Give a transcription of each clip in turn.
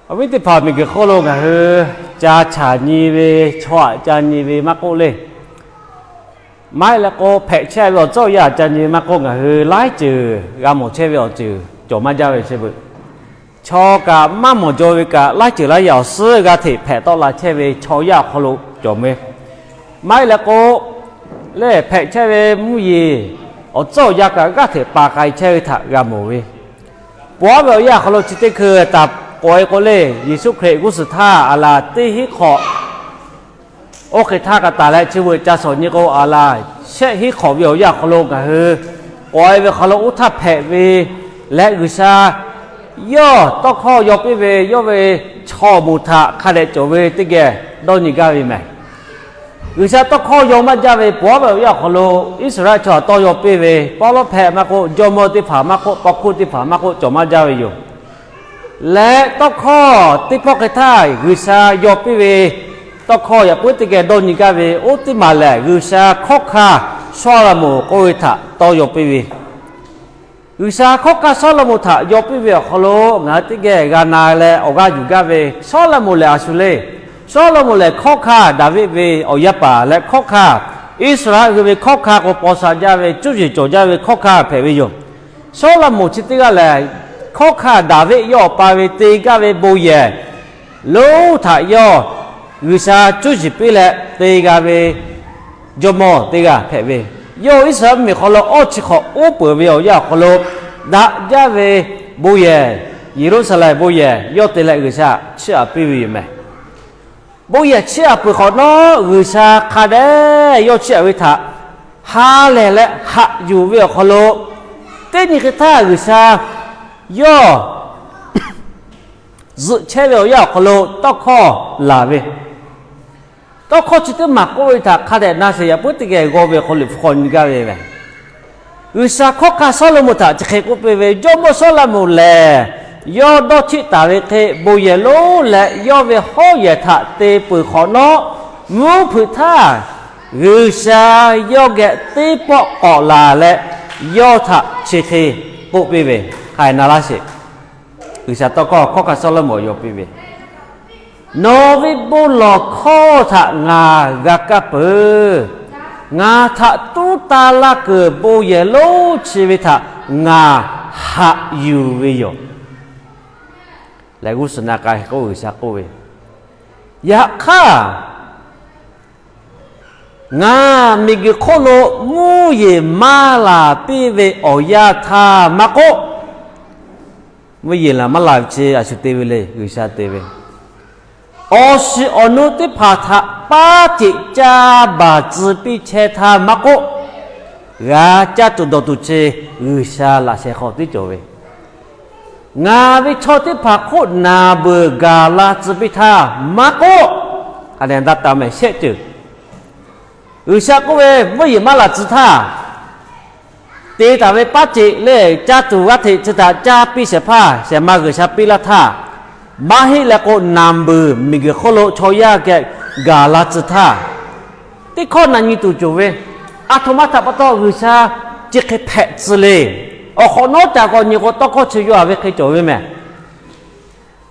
Awˬ viˉ teˇ hpaˍ, miˬguiˬ hk'oˆ lo ngaˬ hui ca chaꞈ nyi ve, chaw aꞈ ca nyi ve maˇ k'oˆ le, maˇ heˆ leh k'o, hpehꞈ chehˇ ve awˬ tcuhˉ awˬ yanˇ aꞈ ca nyi ve maˇ k'oˆ, ngaˬ hui laiˉ ceuˬ g'a mawˬ chehˇ ve awˬ ceuˬ cawˬ maˇ jaˇ ve chi beuꞈ. Chaw kaꞈ maˇ mawˬ jaw ve kaꞈ, laiˉ ceuˬ laiˉ yaꞈ awˬ suhˉ g'a hteꞈ hpehꞈ tawˆ la chehˇ ve chaw yaˇ awˬ hk'aw lo cawˬ ve. Maˇ heˆ leh k'o, lehˬ hpehꞈ chehˇ ve mvuhˇ yeˬ awˬ tcuhˉ awˬ yanˇ kaꞈ g'aˇ hteꞈ pa k'ai chehˇ ve htaꞈ g'a mawˬ ve. Pawehˇ ve awˬ yanˇ awˬ hk'aw lo chi teˇ hkui taˍ k'awꞈ e k'o le, Yeˍsuˆ Hkriꞈ g'uˇ suhˍ htaˇ aˬ laˬ teˇ hinˉ hk'awꞈ, oˇ hk'e htaˇ kaꞈ taˍ leh chi beuꞈ ca shawˍ nyi k'o, aˬ laˬ shehˆ hinˉ hk'awꞈ ve awˬ yanˇ awˬ hk'aw lo ngaˬ hui k'awꞈ e ve awˬ hk'aw lo oˇ htaˇ hpehꞈ ve leh, G'uiˬsha yawˇ tawˇ hkawˇ yaw piˇ ve yawˇ ve chaw moˍ htaꞈ hk'a dehꞈ cawˬ ve teˇ geh dawˇ nyi gaˇ ve mehˬ. G'uiˬsha tawˇ hkawˇ yaw maˇ jaˇ ve pawehˇ ve awˬ yanˇ awˬ hk'aw lo, Iˉsaˍreˍlaˆ chaw htaꞈ tawˇ yaw piˇ ve pawˇ lawˉ hpehꞈ maˇ k'oˆ, jawˇmawˇ teˇ hpaˍ maˇ k'oˆ, paw hkuˇ teˇ hpaˍ maˇ k'oˆ, cawˬ maˇ jaˇ ve yoˬ. Leh tawˇ hkawˇ teˇ pawˆ hk'e htaˇ G'uiˬsha yaw piˇ ve tawˇ hkawˇ yaꞈ puiˉ teˇ geh dawˇ nyi gaˇ ve, oˇ teˇ maˬ lehˬ G'uiˬsha hkawˉ hkanˇ Sawˉlaꞈmonˍ k'oˆ ve htaꞈ tawˇ yaw piˇ ve. G'uiˬsha hkawˉ hkanˇ Sawˉlaꞈmonˍ htaꞈ yaw piˇ ve awˬ hk'aw lo ngaˬ hui teˇ geh g'a na leh awˬ g'aˇ yuˬ gaˇ ve, Sawˉlaꞈmonˍ lehˬ a shu le. Sawˉlaꞈmonˍ lehˬ hkawˉ hkanˇ Daˍviˆ ve awˬ yaˇ paˍ leh hkawˉ hkanˇ, Iˉsaˍreˍlaˆ hui ve hkawˉ hkanˇ k'o paw sha jaˇ ve, cuˇ yiˍ cawˬ jaˇ ve hkawˉ hkanˇ hpehꞈ ve yoˬ. Sawˉlaꞈmonˍ chi teˇ g'aˇ lehˬ, hkawˉ hkanˇ Daˍviˆ yawˇ awˬ pa ve te gaˇ ve bon yehˬ lonˉ htaꞈ yawˇ G'uiˬsha cuˇ yiˍ piˇ leh te g'a ve jawˇmawˇ teˇ g'aˇ hpehꞈ ve. Yawˇ Iˉsaˍreˍlaˆ miˬ hk'aw lo awˇ chi hk'awꞈ uˉ peunˍ ve awˬ yanˇ awˬ hk'aw lo, daꞈ jaˇ ve bon yehˬ, Yeˍruˆsaˍlehnˍ bon yehˬ yawˇ te leh G'uiˬsha chiˇ aꞈ piˇ ve yoˬ mehˬ. Bon yehˬ chiˇ aꞈ peuˬ hk'awꞈ nawˉ, G'uiˬsha hk'a dehꞈ yawˇ chiˇ aꞈ ve htaꞈ ha lehˬ leh haꞈ yuˬ ve awˬ hk'aw lo, teˇ nyi hk'e htaˇ G'uiˬsha yawˇ zuhꞈ chehˇ ve awˬ yanˇ awˬ hk'aw lo tawˇ hkawˇ laˬ ve, tawˇ hkawˇ chi teˇ maˬ k'oˆ ve htaꞈ hk'a dehꞈ na sheˍ yaꞈ puiˉ teˇ geh g'aw ve awˬ hk'aw lo hpu hk'aw nyi gaˇ ve mehˬ. G'uiˬsha hkawˉ hkanˇ Sawˉlaꞈmonˍ htaꞈ chi hk'e k'oˆ piˇ ve, Jawˇmawˇ Sawˉlaꞈmonˍ lehˬ, yawˇ dawˇ htiˆ taˍ ve hk'e bon yehˬ lonˉ leh yawˇ ve hawˉ yehˬ htaꞈ te peuˬ hk'awꞈ nawˉ, mvuhˇ hpeuꞈ htaˇ G'uiˬsha yawˇ geh teˇ pawˆ k'awꞈ laˬ leh, yawˇ htaꞈ chi hk'e k'oˆ piˇ ve, hk'a na laˇ sheˍ. G'uiˬsha tawˇ hkawˇ hkawˉ hkanˇ Sawˉlaꞈmonˍ yaw piˇ ve, Nawˬ ve bon lawˬ hkawˇ htaꞈ ngaˬ g'a kaˇ peuˬ. Ngaˬ htaꞈ tuˉ taˇ laˇ kuiˬ bon yehˬ lonˉ chi ve htaꞈ ngaˬ haꞈ yuˬ ve yoˬ. Leh g'uˇ suhˍ na k'ai k'o G'uiˬsha k'oˆ ve, Yaꞈ hk'aˇ, ngaˬ miˬguiˬ hk'oˆ lo mvuhˇ yeˬ maˇ laˬ piˇ ve awˬ yanˇ htaˇ maˇ k'oˆ, mvuhˇ yeˬ laˬ maˇ laˬ ve chi a shu te ve le, G'uiˬsha te ve, awˬ shiˍ awˬ nu teˇ hpaˍ htaꞈ paˉ ceꞈ caˇ baˬ tcuh piˇ chehˇ htaˇ maˇ k'oˆ, g'a caˇ tuˬ dawˬ tuˬ chi G'uiˬsha laꞈ sheh hk'aw tiˉ cawˬ ve, ngaˬ ve chaw teˇ hpaˍ hk'oˆ naˍ beuˬ gaˬ la tcuh piˇ htaˇ maˇ k'oˆ, a neh daꞈ taˍ mehˍ shehˆ ceuˬ G'uiˬsha k'oˆ ve, mvuhˇ yeˬ maˇ laˬ tcuh htaˇ, te taˍ ve paˉ ceꞈ leh caˇ tuˬ g'aˇ hteꞈ chi htaꞈ caˇ piˇ shehˍ hpaˇ shehˍ ma G'uiˬsha piˇ laˇ htaˇ, maˇ heˆ leh k'o naˍ beuˬ miˬguiˬ hk'oˆ lo chaw yaˇ geh gaˬ la tcuh htaˇ, teˇ hkawˇ na nyi tuˬ cawˬ ve, aˬ htoꞈ ma htaꞈ pa taw G'uiˬsha chi hk'e hpehꞈ tcuh le. Awˬ hk'awꞈ nawˉ ca k'awꞈ nyi k'o, tawˇ hkawˇ chi yawˇ a ve hk'e cawˬ ve mehˬ.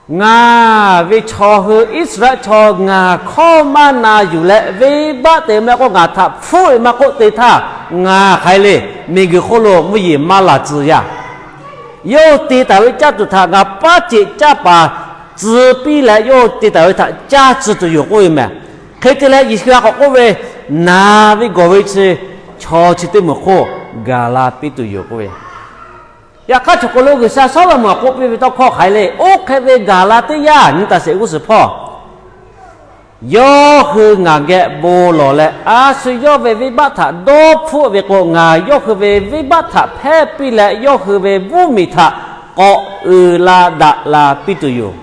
Ngaˬ ve chaw hui Iˉsaˍreˍlaˆ chaw ngaˬ hkawˇ maˇ na yuˬ leh, venˇbaˆ te maˇ k'oˆ, ngaˬ htaꞈ hpfuhˆ ve maˇ k'oˆ te htaˇ, ngaˬ hk'aˬ hk'e le miˬguiˬ hk'oˆ lo mvuhˇ yeˬ maˇ laˬ tcuh yaˇ. Yawˇ hui te taˍ ve caˇ tuˬ htaꞈ ngaˬ paˉ ceꞈ caˇ paˍ tcuh piˇ leh, yawˇ hui te taˍ ve htaꞈ caˇ tcuh tuˬ yoˬ k'oˆ ve mehˬ. Hk'e te leh Yeˍsuˆ a k'awꞈ k'oˆ ve, Naˍ ve gawˬ ve chi chaw chi teˇ moˍ hk'oˆ gaˬ la piˇ tuˬ yoˬ k'oˆ ve. Yaꞈ hk'aˇ, chaw hk'aw lo G'uiˬsha Sawˉlaꞈmonˍ k'oˆ piˇ ve tawˇ hkawˇ hk'aˬ hk'e le, oˇ hk'e ve gaˬ la teˇ yanˇ nyi taˍ sheˍ g'uˇ suhˍ hpawˇ, yawˇ hui ngaˬ geh bon lawˬ leh, a shu yawˇ ve venˇbaˆ htaꞈ dawˇ hpfuhˆ ve k'o, ngaˬ yawˇ hui ve venˇbaˆ htaꞈ hpehˇ piˇ leh, yawˇ hui ve mvuhˇmiˬ htaꞈ k'awꞈ uiˍ la daꞈ la piˇ tuˬ yoˬ.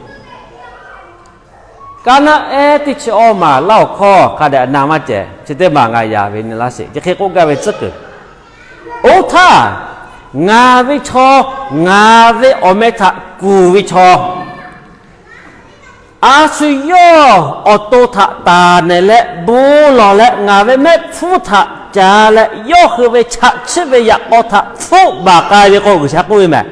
Kaˉ naˆ ehˉ teˇ chi awˇ maˬ laˇ awˬ hkawˇ hk'a dehꞈ na maˇ cehˬ. Chi teˇ maˬ ngaˬ yaꞈ ve nyi laˇ sheˍ. Chi hk'e k'oˆ gaˇ ve tcuhˉ kuiˬ, oˇ htaˇ, ngaˬ ve chaw, ngaˬ ve awˬ meh htaꞈ kuˬ ve chaw, a shu yawˇ awˬ to htaꞈ taˍ nehˬ leh bon lawˬ leh, ngaˬ ve mehˆ hpfuhˇ htaꞈ ca leh, yawˇ hui ve chaꞈ chiˆ ve yaꞈ k'aw htaꞈ hpfuhˆ baˬ k'ai ve k'o, G'uiˬsha k'oˆ ve mehˬ.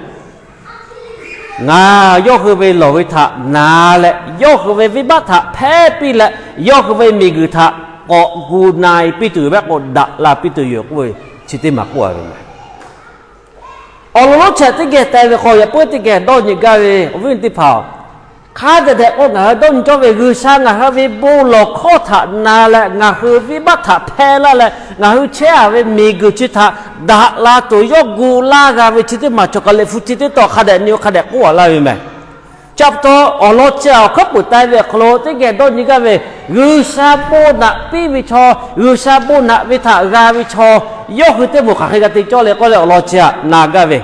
Ngaˬ yawˇ hui ve lawˬ ve htaꞈ na leh, yawˇ hui ve venˇbaˆ htaꞈ hpehˇ piˇ leh, yawˇ hui ve miˬguiˬ htaꞈ k'awꞈ gu na-e piˇ tuˬ ve k'o, daꞈ la piˇ tuˬ yoˬ k'oˆ ve, chi teˇ maˬ k'oˆ a ve meh. Awˬ lawn lonˉ chi htaꞈ teˇ geh te ve hk'aw, yaꞈ puiˉ teˇ geh dawˇ nyi gaˇ ve awˬ viˉ teˇ hpaˍ-oˬ, hk'a dehꞈ dehꞈ k'o ngaˬ hui dawˇ nyi cawˇ ve G'uiˬsha ngaˬ hui ve bon lawˬ hkawˇ htaꞈ na leh, ngaˬ hui venˇbaˆ htaꞈ hpehˇ laˇ leh, ngaˬ hui chehˇ a ve miˬguiˬ chi htaꞈ daꞈ la tuˬ yawˇ gu laˇ g'a ve chi teˇ maˬ cawˬ kaꞈ leh hpu chi teˇ tawˇ hk'a dehꞈ nyi-o hk'a dehꞈ k'oˆ a laˇ ve meh. Chi pa taw awˬ lawn chi awˬ hkuiˉ puiˍ taˍ ve awˬ hk'aw lo teˇ geh dawˇ nyi gaˇ ve, G'uiˬsha bon naꞈ piˇ ve chaw, G'uiˬsha bon naꞈ ve htaꞈ g'a ve chaw, yawˇ hui teˇ moˍ hk'aˬ hk'e g'a te cawˇ le k'oˆ leh awˬ lawn chi htaꞈ na gaˇ ve.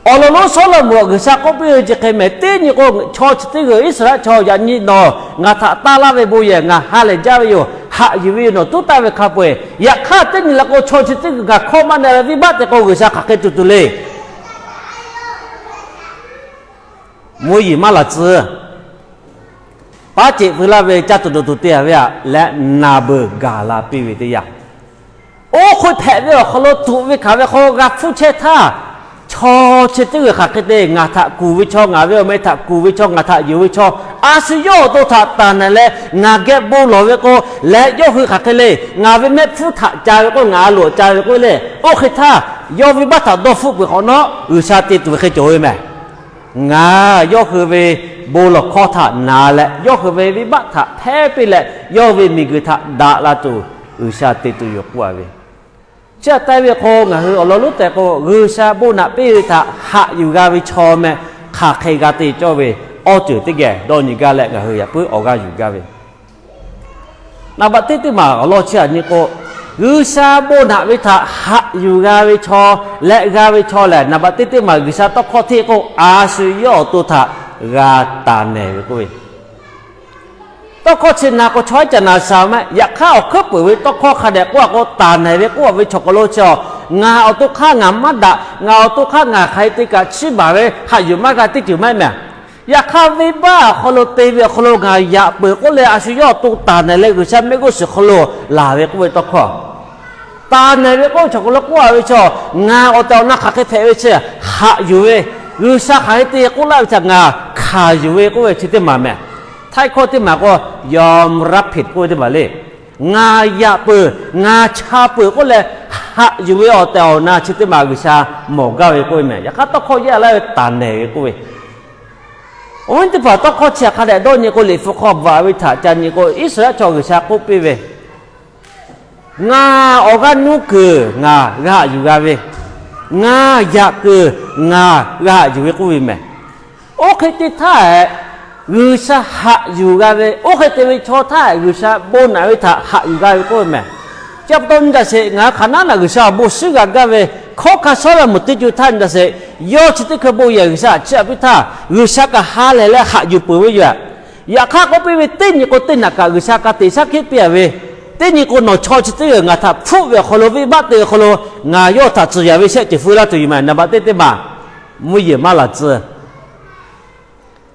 Awˬ lawn lonˉ Sawˉlaꞈmonˍ G'uiˬsha k'oˆ piˇ ve chi hk'e meh, teˇ nyi k'o, chaw chi teˇ g'uiˬ, Iˉsaˍreˍlaˆ chaw yaꞈ nyi nawˬ ngaˬ htaꞈ taˇ laˇ ve bon yehˬ ngaˬ ha lehˬ jaˇ ve yoˬ, haꞈ yuˬ ve yoˬ, nawˬ tuˉ taˇ ve hk'a peu-eˬ. Yaꞈ hk'aˇ teˇ nyi la k'o, chaw chi teˇ g'uiˬ ngaˬ hkawˇ maˇ na leh venˇbaˆ te k'o, G'uiˬsha hk'aˬ hk'e tuˬ tuˬ le. Mvuhˇ yeˬ maˇ laˬ tcuh. Paˉ ceꞈ veu laˇ ve caˇ tuˬ dawˬ tuˬ te a ve aꞈ leh, naˬ beuˬ gaˬ la piˇ ve teˇ yanˇ, oˇ hk'oˆ hpehꞈ ve awˬ hk'aw lo tuꞈ ve hkanˍ ve hk'aw g'a hpfuhˇ chehˇ htaˇ, chaw chi teˇ g'uiˬ hk'aˬ hk'e te ngaˬ htaꞈ kuˬ ve chaw, ngaˬ ve awˬ meh htaꞈ kuˬ ve chaw, ngaˬ htaꞈ yuˬ ve chaw, a shu yawˇ awˬ to htaꞈ taˍ nehˬ leh ngaˬ geh bon lawˬ ve k'o, leh yawˇ hui hk'aˬ hk'e le, ngaˬ ve mehˆ hpfuhˇ htaꞈ ca ve k'o, ngaˬ a loˍ ca ve k'o le, oˇ hk'e htaˇ yawˇ venˇbaˆ htaꞈ dawˇ hpfuhˆ peuˬ hk'awꞈ nawˉ G'uiˬsha te tuˬ ve hk'e cawˬ ve meh. Ngaˬ yawˇ hui ve bon lawˬ hkawˇ htaꞈ na leh, yawˇ hui ve venˇbaˆ htaꞈ hpehˇ piˇ leh, yawˇ hui ve miˬguiˬ htaꞈ daꞈ la tuˬ G'uiˬsha te tuˬ yoˬ k'oˆ a ve. Chi htaꞈ taˇ ve k'o, ngaˬ hui awˬ lawn lonˉ tehꞈ k'o, G'uiˬsha bon naꞈ piˇ ve htaꞈ haꞈ yuˬ g'a ve chaw meh hk'aˬ hk'e g'a te cawˇ ve awˬ ceuˬ teˇ geh dawˇ nyi gaˇ leh ngaˬ hui yaꞈ puiˉ awˬ g'aˇ yuˬ gaˇ ve. Naˍ baꞈ teˇ teˇ maˬ awˬ lawn chi htaꞈ nyi k'o, G'uiˬsha bon naꞈ ve htaꞈ haꞈ yuˬ g'a ve chaw leh g'a ve chaw lehˬ, naˍ baꞈ teˇ teˇ maˬ G'uiˬsha tawˇ hkawˇ hteˇ k'o, a shu yawˇ awˬ to htaꞈ g'a taˍ nehˬ ve k'oˆ ve. Tawˇ hkawˇ chi na k'o, chaw iˉ caꞈ naˍ shaˍ meh. Yaꞈ hk'aˇ, awˬ hkuiˉ puiˍ ve tawˇ hkawˇ hk'a dehꞈ k'oˆ a k'o, taˍ nehˬ ve k'oˆ a ve chaw hk'aw lo chi a, ngaˬ awˬ to hk'aˇ ngaˬ maˇ daꞈ, ngaˬ awˬ to hk'aˇ ngaˬ hk'aˬ hk'e te kaꞈ chiˇ baˬ ve haꞈ yuˬ maˇ g'a teˇ ceuˬ maˇ heˆ meh. Yaꞈ hk'aˇ, venˇbaˆ awˬ hk'aw lo te ve awˬ hk'aw lo ngaˬ yaꞈ peuˬ k'oˆ leh, a shu yawˇ awˬ to taˍ nehˬ leh G'uiˬsha mehˆ g'uˇ suhˍ hk'aw lo laˬ ve k'oˆ ve tawˇ hkawˇ. Taˍ nehˬ ve k'oˆ ve chaw hk'aw lo k'oˆ a ve chi a, ngaˬ awˬ tehˬ awˬ na hk'aˬ hk'e hpehꞈ ve chi haꞈ yuˬ ve, G'uiˬsha hk'aˬ hk'e te k'oˆ laˇ ve chi ngaˬ hkanˍ yuˬ ve k'oˆ ve chi teˇ maˬ meh. Htaiˇ hkawˇ teˇ maˬ k'o, yawˇ raˇ hpeꞈ k'oˆ ve teˇ maˬ le. Ngaˬ yaꞈ peuˬ, ngaˬ cha peuˬ k'oˆ leh haꞈ yuˬ ve awˬ tehˬ awˬ na chi teˇ maˬ G'uiˬsha mawˬ gaˇ ve k'oˆ ve meh. Yaꞈ hk'aˇ, tawˇ hkawˇ yaˇ laˇ ve taˍ nehˬ ve k'oˆ ve. Awˬ viˉ teˇ hpaˍ, tawˇ hkawˇ chi htaꞈ hk'a dehꞈ dawˇ nyi k'o, Liꞈ hpu hk'aw bvuhꞈ ve htaꞈ ca nyi k'o, Iˉsaˍreˍlaˆ chaw G'uiˬsha k'oˆ piˇ ve, Ngaˬ awˬ g'aˇ nuˇ kuiˬ ngaˬ g'aꞈ yuˬ g'a ve, ngaˬ yaꞈ kuiˬ ngaˬ g'aꞈ yuˬ ve k'oˆ ve meh. Oˇ hk'e te htaˇ, G'uiˬsha haꞈ yuˬ g'a ve, oˇ hk'e te ve chaw htaˇ G'uiˬsha bon naꞈ ve htaꞈ haꞈ yuˬ g'a ve k'oˆ ve meh. Chi pa taw nyi taˍ sheˍ, ngaˬ hui hk'aˬ naˉ naꞈ G'uiˬsha awˬ bon shiˉ g'a gaˇ ve, hkawˉ hkanˇ Sawˉlaꞈmonˍ teˇ co htaˇ nyi taˍ sheˍ, yawˇ chi teˇ hkui bon yehˬ G'uiˬsha htaꞈ chiˇ aꞈ piˇ htaˇ, G'uiˬsha kaꞈ ha lehˬ leh haꞈ yuˬ peuˬ ve yoˬ. Yaꞈ hk'aˇ k'oˆ piˇ ve, teˇ nyi k'o teˇ naꞈ kaꞈ G'uiˬsha ka tiꞈ shaˉ hkiˆ piˇ a ve, teˇ nyi k'o nawˬ chaw chi teˇ g'aˇ ngaˬ htaꞈ hpfuhˆ ve awˬ hk'aw lo, venˇbaˆ te ve awˬ hk'aw lo ngaˬ yawˇ htaꞈ tcuhˬ yaꞈ ve shehˆ ceuˬ feu laˇ tuˬ yoˬ meh. Naˍ baꞈ teˇ teˇ maˬ, mvuhˇ yeˬ maˇ laˬ tcuh.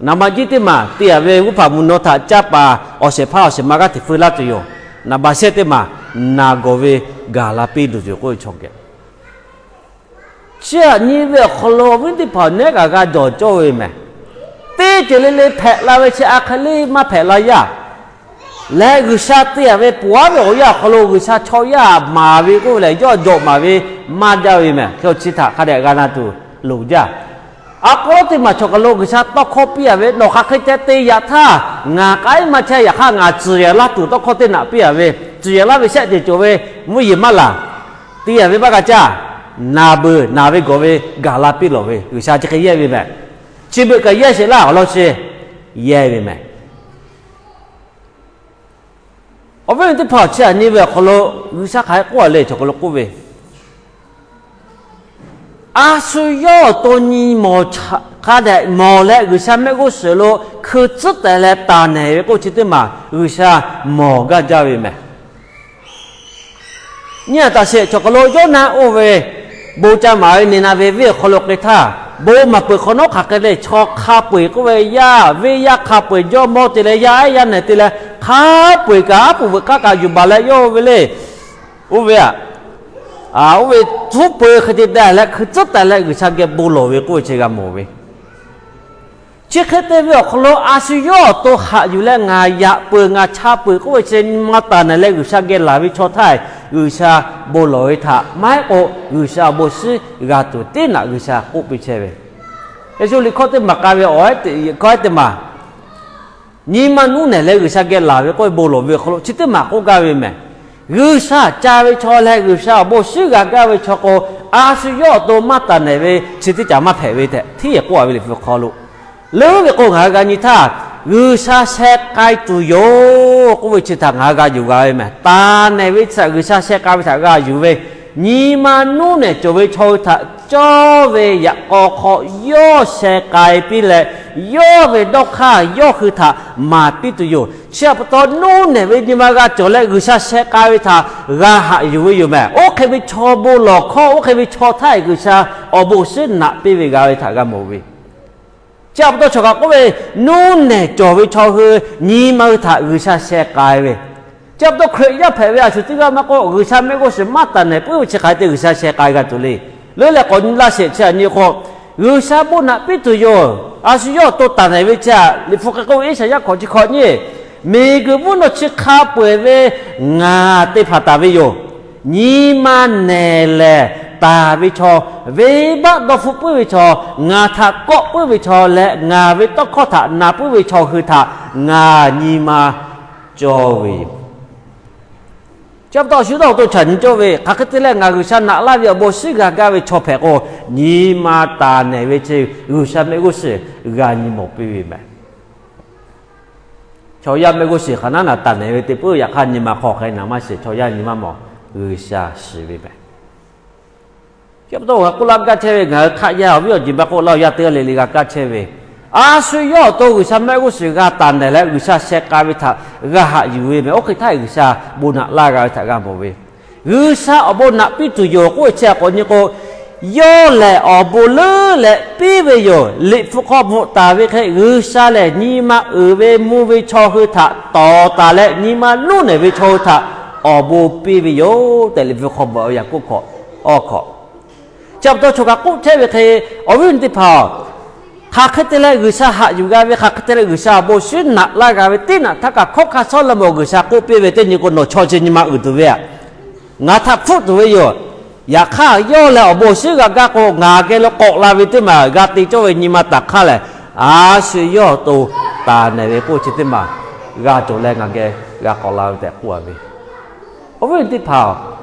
Naˍ baꞈ jiˇ teˇ maˬ, te yaꞈ ve g'uˇ hpaꞈ mvuhˇ naw htaꞈ caˇ paˍ awˬ shehˍ hpaˇ awˬ shehˍ ma g'aˇ hteꞈ feu laˇ tuˬ yoˬ. Naˍ baꞈ shehˆ teˇ maˬ, naˬ gawˬ ve gaˬ la piˇ tuˬ yoˬ k'oˆ ve chaw geh. Chi htaꞈ nyi ve awˬ hk'aw lo awˬ viˉ teˇ hpaˍ nehˉ kaꞈ g'a jawˬ cawˇ ve meh. Teˇ ceuˬ le le hpehꞈ la ve chi a hk'e le maˇ hpehꞈ la yaˇ. Leh G'uiˬsha te yaꞈ ve poˬ aˉ ve awˬ yanˇ awˬ hk'aw lo G'uiˬsha chaw yaˇ maˍ ve k'oˆ ve lehˬ, yawˇ jawꞈ maˍ ve maˇ jaˇ ve meh. Hk'e chi htaꞈ hk'a dehꞈ g'a na tuˬ loˍ jaˇ. A k'aw teˇ maˬ chaw hk'aw lo G'uiˬsha tawˇ hkawˇ piˇ a ve, nawˬ hk'aˬ hk'e te te yaꞈ htaˇ, ngaˬ k'ai maˇ chehˇ, yaꞈ hk'aˇ ngaˬ tcuhˬ yaꞈ laˇ tuˬ tawˇ hkawˇ teˇ naꞈ piˇ a ve, tcuhˬ yaꞈ laˇ ve shehˆ ceuˬ cawˬ ve, mvuhˇ yeˬ maˇ laˬ. Te yaꞈ ve maˇ g'a caˇ. Naˬ beuˬ naˬ ve gawˬ ve gaˬ la piˇ lawˬ ve G'uiˬsha chi hk'e yehˇ ve meh. Chi beuꞈ kaꞈ yehˇ sheˍ laˇ awˬ lawn chi yehˇ ve meh. Awˬ viˉ awˬ nyi teˇ hpaˍ, chi htaꞈ nyi ve awˬ hk'aw lo G'uiˬsha hk'aˬ hk'e k'oˆ a le chaw hk'aw lo k'oˆ ve, a shu yawˇ awˬ to nyi mawˬ hk'a dehꞈ mawˬ leh G'uiˬsha mehˆ g'uˇ suhˍ lo hkui tcuhˉ tehˍ leh taˍ nehˬ ve k'oˆ chi teˇ maˬ G'uiˬsha mawˬ gaˇ jaˇ ve meh. Nyi a taˍ sheˍ, chaw hk'aw lo Yoˇnaˆ oˇ ve bon ca maˍ ve Niˍnaˍveˍ venˇ awˬ hk'aw lo k'ai htaˇ, bon maˍ peuˬ hk'awꞈ nawˉ hk'aˬ hk'e le, chaw hk'a peu-eˬ k'oˆ ve yaˇ, venˇ yaˇ hk'a peu-eˬ, jawˇmawˇ te leh yaˇ ehˉ yaˇ nehˬ te leh hk'a peu-eˬ kaꞈ aˉ poꞈ veuꞈ k'aˉ kaꞈ yuˬ baˬ leh yawˇ oˇ ve le. Oˇ ve a, oˇ ve tcuhˉ peu hk'e te tehˬ leh hkui tcuhˉ tehˬ leh G'uiˬsha geh bon lawˬ ve k'oˆ ve chi g'a mawˬ ve. Chi hk'e te ve awˬ hk'aw lo a shu yawˇ awˬ to haꞈ yuˬ leh ngaˬ yaꞈ peuˬ ngaˬ cha peuˬ k'oˆ ve chi nyi ma taˍ nehˬ leh G'uiˬsha geh laˬ ve chaw htaˇ, G'uiˬsha bon lawˬ ve htaꞈ maˇ heˆ k'o, G'uiˬsha awˬ bon shiˉ g'a tuˬ teˇ naꞈ G'uiˬsha k'oˆ piˇ chehˇ ve. Yaꞈ shu liꞈ hkawˇ teˇ maˬ k'ai ve awˬ hkawˇ teˇ maˬ, nyi ma nuˇ nehˬ leh G'uiˬsha geh laˬ ve k'oˆ ve bon lawˬ ve awˬ hk'aw lo chi teˇ maˬ k'oˆ gaˇ ve mehˬ. G'uiˬsha ca ve chaw leh G'uiˬsha awˬ bon shiˉ g'a gaˇ ve chaw k'o, a shu yawˇ awˬ to maˇ taˍ nehˬ ve chi teˇ caꞈ maˇ hpehꞈ ve tehꞈ hteˇ yehˬ k'oˆ a ve liꞈ hpu hk'aw lo, leuˉ ve k'o ngaˬ hui g'a nyi htaˇ, G'uiˬsha sheh k'ai tuˬ yoˬ k'oˆ ve chi htaꞈ ngaˬ hui g'a yuˬ g'a ve mehˬ. Taˍ nehˬ ve chi htaꞈ G'uiˬsha sheh k'ai ve htaꞈ g'a yuˬ ve, nyi ma nuˇ nehˬ cawˬ ve chaw hui htaꞈ cawˇ ve yaꞈ k'aw hk'aw yawˇ sheh k'ai piˇ leh, yawˇ ve dawˇ hk'aˇ yawˇ hui htaꞈ maˍ piˇ tuˬ yoˬ. Chi htaꞈ pa taw nuˇ nehˬ ve nyi ma g'a cawˬ leh G'uiˬsha sheh k'ai ve htaꞈ g'a haꞈ yuˬ ve yoˬ mehˬ. Oˇ hk'e ve chaw bon lawˬ hkawˇ oˇ hk'e ve chaw htaˇ G'uiˬsha awˬ bon shiˉ naꞈ piˇ ve g'a ve htaꞈ g'a mawˬ ve. Chi htaꞈ pa taw chaw kaꞈ k'oˆ ve, nuˇ nehˬ cawˬ ve chaw hui nyi ma hui htaꞈ G'uiˬsha sheh k'ai ve. Chi htaꞈ pa taw Hkriꞈ yaˇ hpehꞈ ve a shu teˇ g'aˇ maˇ k'oˆ, G'uiˬsha mehˆ g'uˇ suhˍ maˇ taˍ nehˬ puiˉ ve chi hk'aˬ hk'e te G'uiˬsha sheh k'ai g'a tuˬ le. Leuˉ leh k'awꞈ nyi laˇ sheˍ chi htaꞈ nyi k'o, G'uiˬsha bon naꞈ piˇ tuˬ yoˬ. A shu yawˇ awˬ to taˍ nehˬ ve chi htaꞈ liꞈ hpu hk'e k'oˆ ve, Iˉsaˍyaˆ hkawꞈ chi hkawꞈ nyi, miˬguiˬ mvuhˇ naw chi hk'a peu eˬ ve ngaˬ te hpanˍ taˍ ve yoˬ. Nyi ma nehˬ lehˬ taˍ ve chaw, venˇbaˆ dawˇ hpfuhˆ puiˉ ve chaw, ngaˬ htaꞈ kawˆ puiˉ ve chaw leh ngaˬ ve tawˇ hkawˇ htaꞈ na puiˉ ve chaw hui htaꞈ ngaˬ nyi ma cawˇ ve yoˬ. Chi pa taw shu dawˇ awˬ to chaꞈ nyi cawˇ ve, hk'aˬ hk'e te leh ngaˬ G'uiˬsha naꞈ laˇ ve awˬ bon shiˉ g'a gaˇ ve chaw hpehꞈ k'o, nyi ma taˍ nehˬ ve chi G'uiˬsha mehˆ g'uˇ suhˍ g'a nyi mawˬ piˇ ve mehˬ. Chaw yaˇ mehˆ g'uˇ suhˍ hk'aˬ naˉ naˬ taˍ nehˬ ve te puiˉ, yaꞈ hk'aˇ nyi ma hk'aw hk'e naˬ maˇ shiˍ, chaw yaˇ nyi maˇ mawˬ, G'uiˬsha shiˍ ve mehˬ. Chi pa taw k'oˆ laˇ gaˇ chehˇ ve, ngaˬ hui hk'aˆ yaˇ awˬ viˉ awˬ nyi baˆ k'oˆ laˇ, yaˇ teˇ g'aˇ le le g'a kaˇ chehˇ ve, a shu yawˇ awˬ to G'uiˬsha mehˆ g'uˇ suhˍ g'a taˍ nehˬ leh G'uiˬsha sheh k'ai ve htaꞈ g'a haꞈ yuˬ ve mehˬ. Oˇ hk'e htaˇ G'uiˬsha bon naꞈ laˇ g'a ve htaꞈ g'a mawˬ ve, G'uiˬsha awˬ bon naꞈ piˇ tuˬ yoˬ k'oˆ ve chi htaꞈ k'awꞈ nyi k'o, yawˇ lehˬ awˬ bon leuˉ leh piˇ ve yoˬ. Liꞈ hpu hk'aw bvuhꞈ taˍ ve hk'e, G'uiˬsha lehˬ nyi ma uiˍ ve mvuh ve chaw hui htaꞈ tawˍ taˍ leh nyi ma nuˇ nehˬ ve chaw hui htaꞈ awˬ bon piˇ ve yoˬ tehꞈ, Liꞈ hpu hk'aw bvuhꞈ ve Yaˍkoˆ hkawꞈ awˬ hkawꞈ. Chi pa taw chaw kaꞈ k'oˆ chehˇ ve hk'e, awˬ viˉ awˬ nyi teˇ hpaˍ-oˬ, hk'aˬ hk'e te leh G'uiˬsha haꞈ yuˬ g'a ve, hk'aˬ hk'e te leh G'uiˬsha awˬ bon shiˉ naꞈ laˇ g'a ve teˇ naꞈ htaˇ kaꞈ hkawˉ hkanˇ Sawˉlaꞈmonˍ G'uiˬsha k'oˆ piˇ ve, teˇ nyi k'o nawˬ chaw chi nyi ma uiˍ tuˬ ve aꞈ, ngaˬ htaꞈ hpfuhˆ tuˬ ve yoˬ. Yaꞈ hk'aˇ yawˇ leh awˬ bon shiˉ g'a gaˇ k'o, ngaˬ geh lo k'awꞈ la ve teˇ maˬ g'a te cawˇ ve nyi ma taˍ hk'aˇ lehˬ, a shu yawˇ awˬ to taˍ nehˬ ve k'oˆ chi teˇ maˬ g'a cawˬ leh ngaˬ geh g'a k'awꞈ la ve tehꞈ k'oˆ a ve. Awˬ viˉ teˇ hpaˍ-oˬ,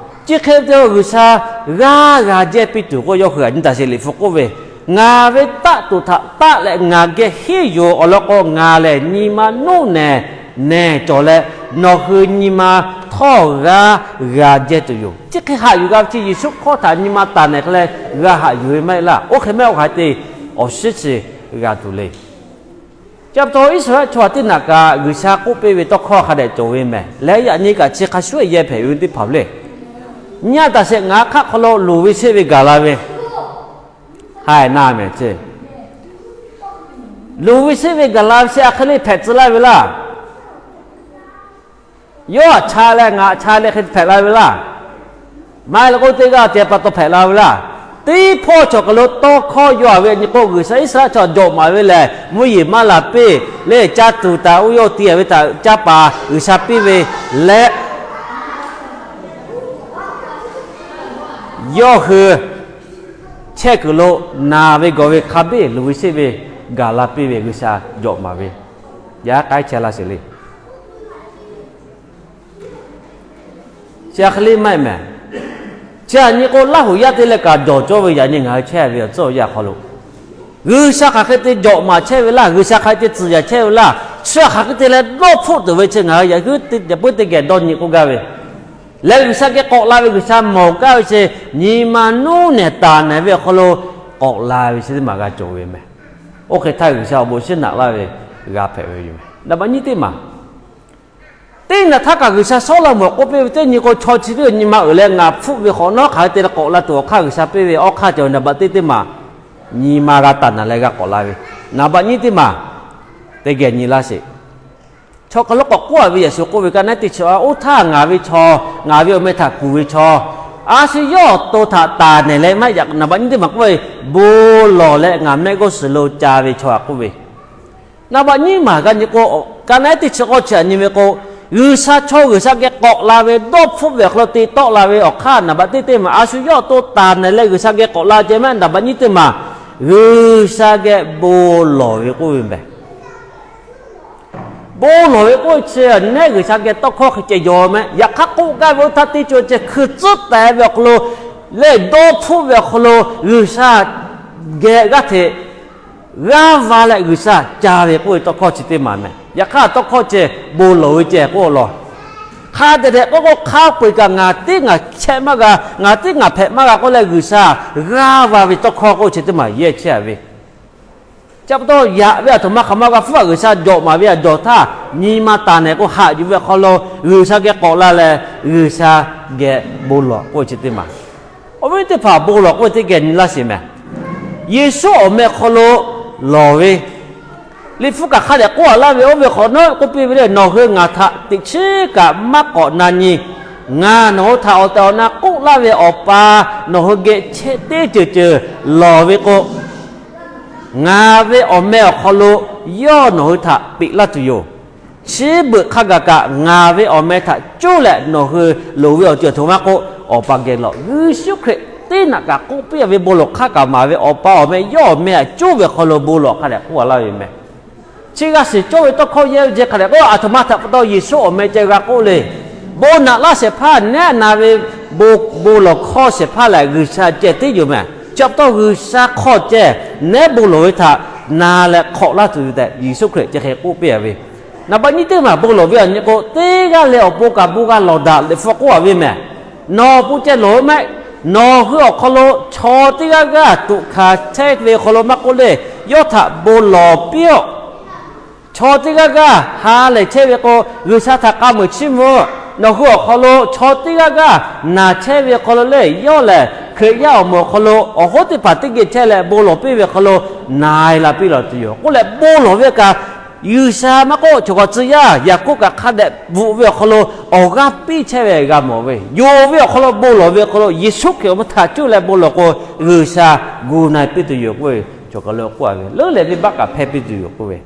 chi hk'e te G'uiˬsha g'aˇ g'a jehˇ piˇ tuˬ k'o, yawˇ hui htaꞈ nyi taˍ sheˍ. Liꞈ hpu k'oˆ ve, Ngaˬ ve taˆ tuˬ htaꞈ taˆ leh ngaˬ geh henˇ yoˬ. Awˬ lawn k'o, ngaˬ lehˬ nyi ma nuˇ nehˬ nehˬ cawˬ leh, nawˬ hui nyi ma htawˇ g'aˇ g'a jehˇ tuˬ yoˬ. Chi hk'e haꞈ yuˬ g'a ve chi Yeˍsuˆ hkawˇ htaꞈ nyi ma taˍ nehˬ hk'e leh g'a haꞈ yuˬ ve maˇ heˆ laˇ. Oˇ hk'e maˇ heˆ, oˇ hk'aˬ hk'e te awˬ shiˉ chi g'a tuˬ le. Chi pa taw Iˉsaˍreˍlaˆ chaw teˇ naꞈ kaꞈ G'uiˬsha k'oˆ piˇ ve tawˇ hkawˇ hk'a dehꞈ cawˬ ve mehˬ. Leh yaꞈ nyi kaꞈ chi hk'a shuˉ yehˇ hpehꞈ ve teˇ hpaˍ le. Nyi a taˍ sheˍ, ngaˬ hk'aˆ hk'aw lo luˬ ve sheˆ ve gaˬ la ve, ha na mehˬ ce. Luˬ ve sheˆ ve gaˬ la ve chi a hk'e le hpehꞈ tcuh laˇ ve laˇ. Yawˇ aꞈ cha leh ngaˬ aꞈ cha leh hk'e hpehꞈ la ve laˇ. Maˇ heˆ leh k'oˆ teˇ g'aˇ te pa taw hpehꞈ la ve laˇ. Teˇ hpawˇ chaw kaˬ lo tawˇ hkawˇ yaw a ve nyi k'o, G'uiˬsha Iˉsaˍreˍlaˆ chaw jawꞈ maˍ ve lehˬ, mvuhˇ yeˬ maˇ laˬ piˇ leh, caˇ tuˬ taˍ oˇ yawˇ te a ve htaꞈ caˇ paˍ G'uiˬsha piˇ ve leh, yawˇ hui chehˇ kuiˬ lo naˬ ve gawˬ ve hk'a biˇ luˬ ve sheˆ ve gaˬ la piˇ ve G'uiˬsha jawꞈ maˍ ve, yaꞈ k'ai chehˇ laˇ sheˍ le. Chi a hk'e le maˇ heˆ mehˬ. Chi aꞈ nyi k'o, Laˇ huˍ yaˇ te leh kaꞈ jawˬ cawˇ ve yaꞈ nyi ngaˬ hui chehˇ ve awˬ tcuhˉ awˬ yanˇ hk'aw lo, G'uiˬsha hk'aˬ hk'e te jawꞈ maˍ chehˇ ve laˇ, G'uiˬsha hk'aˬ hk'e te tcuhˍ yaꞈ chehˇ ve laˇ, chi hk'aˬ hk'e te leh dawˇ hpfuhˆ tuˬ ve chi ngaˬ hui yaꞈ hui te yaꞈ puiˉ teˇ geh dawˇ nyi k'oˆ gaˇ ve, leh G'uiˬsha geh k'awꞈ la ve G'uiˬsha mawˬ gaˇ ve chi nyi ma nuˇ nehˬ taˍ nehˬ ve awˬ hk'aw lo k'awꞈ la ve chi teˇ maˬ g'a cawˬ ve mehˬ. Oˇ hk'e htaˇ G'uiˬsha awˬ bon shiˉ naꞈ laˇ ve g'a hpehꞈ ve yoˬ mehˬ. Naˍ baꞈ nyiˇ teˇ maˬ, teˇ naꞈ htaˇ kaꞈ G'uiˬsha Sawˉlaꞈmonˍ k'oˆ piˇ ve, teˇ nyi k'o chaw chi teˇ nyi ma uiˍ leh ngaˬ hpfuhˆ ve hk'awꞈ nawˉ hk'aˬ hk'e te leh k'awꞈ la tuˬ awˬ hk'aˇ G'uiˬsha piˇ ve awˬ hk'aˇ cawˬ ve naˍ baꞈ teˇ teˇ maˬ, nyi ma g'a taˍ naˍ leh g'a k'awꞈ la ve. Naˍ baꞈ nyiˇ teˇ maˬ, teˇ geh nyi laˇ sheˍ. Chaw hk'aˬ lo k'awꞈ k'oˆ a ve Yeˍsuˆ k'oˆ ve, Ka naˉ teˇ chi oˇ htaˇ ngaˬ ve chaw, ngaˬ ve awˬ meh htaꞈ kuˬ ve chaw, a shu yawˇ awˬ to htaꞈ taˍ nehˬ leh maˇ heˆ, naˍ baꞈ nyiˇ teˇ maˬ k'oˆ ve, bon lawˬ leh ngaˬ mehˆ g'uˇ suhˍ lo ca ve chaw htaꞈ k'oˆ ve, Naˍ baꞈ nyiˇ maˬ g'a nyi k'o, ka naˉ teˇ chi k'awˇ chi aꞈ nyi ve k'o, G'uiˬsha chaw G'uiˬsha geh k'awꞈ la ve dawˇ hpfuhˆ ve awˬ hk'aw lo te tawˆ la ve awˬ hk'aˇ naˍ baꞈ teˇ teˇ maˬ a shu yawˇ awˬ to taˍ neˬ leh G'uiˬsha geh k'awꞈ la ceh mehˆ. Naˍ baꞈ nyiˇ teˇ maˬ G'uiˬsha geh bon lawˬ ve k'oˆ ve mehˬ. Bon lawˬ ve k'oˆ ve chi nehˉ G'uiˬsha geh tawˇ hkawˇ hk'e ceh yaw mehˆ. Yaꞈ hk'aˇ k'oˆ gaˇ ve oˇ htaˇ teˇ co ceh hkui tcuhˉ teh ve awˬ hk'aw lo leh dawˇ hpfuhˆ ve awˬ hk'aw lo G'uiˬsha geh g'aˇ hteꞈ g'aˇ va leh G'uiˬsha ca ve k'oˆ ve tawˇ hkawˇ chi teˇ maˬ mehˬ. Yaꞈ hk'aˇ tawˇ hkawˇ ceh bon lawˬ ve ceh k'oˆ law. Hk'a dehꞈ dehꞈ k'oˆ k'o, hk'a peu-eˬ kaꞈ ngaˬ teˇ ngaˬ chehˇ maˇ g'a, ngaˬ teˇ ngaˬ hpehꞈ maˇ g'a k'oˆ leh G'uiˬsha g'aˇ va ve tawˇ hkawˇ k'oˆ chi teˇ maˬ yehˇ chehˇ a ve. Chi pa taw yaꞈ ve aˬ htoꞈ ma hk'aˬ ma g'a hpfuhˆ a G'uiˬsha jawꞈ maˍ ve aˬ jawˬ htaˇ nyi ma taˍ nehˬ k'o haꞈ yuˬ ve awˬ hk'aw lo G'uiˬsha geh k'awꞈ la leh G'uiˬsha geh bon lawˬ k'oˆ chi teˇ maˬ. Awˬ viˉ teˇ hpaˍ, bon lawˬ k'oˆ ve teˇ geh nyi laˇ sheˍ mehˬ. Yeˍsuˆ awˬ meh awˬ hk'aw lo lawˬ ve Liꞈ hpu kaꞈ hk'a dehꞈ k'oˆ a laˇ ve, oˇ ve hk'awꞈ nawˉ k'oˆ piˇ ve le, nawˬ hui ngaˬ htaꞈ teꞈ chiˉ kaꞈ maˇ k'awꞈ na nyi. Ngaˬ nawˬ hui htaꞈ awˬ tehˬ awˬ na k'oˆ laˇ ve Awˬ pa nawˬ hui geh chehˇ teˇ ceuˬ ceuˬ lawˬ ve k'o, ngaˬ ve awˬ meh awˬ hk'aw lo yawˇ nawˬ hui htaꞈ peꞈ laˇ tuˬ yoˬ. Chi beuꞈ hk'a gaˬ kaꞈ ngaˬ ve awˬ meh htaꞈ coˇ leh nawˬ hui loˍ ve awˬ ceuˬ aˬ htoꞈ ma k'oˆ, Awˬ pa geh lawˬ. Yeˍsuˆ Hkriꞈ teˇ naꞈ kaꞈ k'oˆ piˇ ve bon lawˬ hk'aˇ kaꞈ maˍ ve Awˬ pa awˬ meh yawˇ awˬ meh htaꞈ coˇ ve awˬ hk'aw lo bon lawˬ hk'a dehꞈ k'oˆ a laˇ ve mehˬ. Chi g'a shiˍ cawˇ ve tawˇ hkawˇ yehˇ ve ceh hk'a dehꞈ k'oˆ, aˬ htoꞈ ma htaꞈ pa taw Yeˍsuˆ awˬ meh ceh g'a k'oˆ le. Bon naꞈ laˇ shehˍ hpaˇ nehˉ na ve bon lawˬ hkawˇ shehˍ hpaˇ lehˬ G'uiˬsha ceh tiˉ yoˬ mehˬ. Chi pa taw G'uiˬsha hk'aw ceh nehˉ bon lawˬ ve htaꞈ na leh hk'awꞈ laˇ tuˬ yoˬ tehꞈ Yeˍsuˆ Hkriꞈ chi hk'e k'oˆ piˇ a ve. Naˍ baꞈ nyiˇ teˇ maˬ bon lawˬ ve aˬ nyi k'o, teˇ g'aˇ leh awˬ pon kaꞈ bon g'a lawˬ daꞈ leh hpu k'oˆ a ve mehˬ. Nawˬ pon ceh lawˬ ve maˇ heˆ. Nawˬ hui awˬ hk'aw lo chaw teˇ g'aˇ g'aˇ tuꞈ hkanˍ chehˇ ve awˬ hk'aw lo maˇ k'oˆ le, yawˇ htaꞈ bon lawˬ piˇ-oˆ. Chaw teˇ g'aˇ g'aˇ ha lehˬ chehˇ ve k'o, G'uiˬsha htaꞈ k'a muiˬ chiˇ mvuh. Nawˬ hui awˬ hk'aw lo chaw teˇ g'aˇ g'aˇ naˬ chehˇ ve awˬ hk'aw lo lehˬ, yawˇ lehˬ Hkriꞈ yaˇ awˬ moˍ awˬ hk'aw lo awˬ hoˉ teˇ hpaˍ teˇ geh chehˇ leh bon lawˬ piˇ ve awˬ hk'aw lo na-e la piˇ lawˬ tuˬ yoˬ k'oˆ leh, bon lawˬ ve kaꞈ G'uiˬsha maˇ k'oˆ, chaw k'awꞈ tcuh yaˇ Yaˍkoˆ kaꞈ hk'a dehꞈ bvuhꞈ ve awˬ hk'aw lo awˬ g'aˇ piˇ chehˇ ve g'a mawˬ ve, yonˍ ve awˬ hk'aw lo bon lawˬ ve awˬ hk'aw lo Yeˍsuˆ Hkriꞈ awˬ meh htaꞈ coˇ leh bon lawˬ k'o, G'uiˬsha gu na-e piˇ tuˬ yoˬ k'oˆ ve, chaw kaˬ lo k'oˆ a ve leuˉ leh venˇbaˆ kaꞈ hpehˇ piˇ tuˬ yoˬ k'oˆ ve.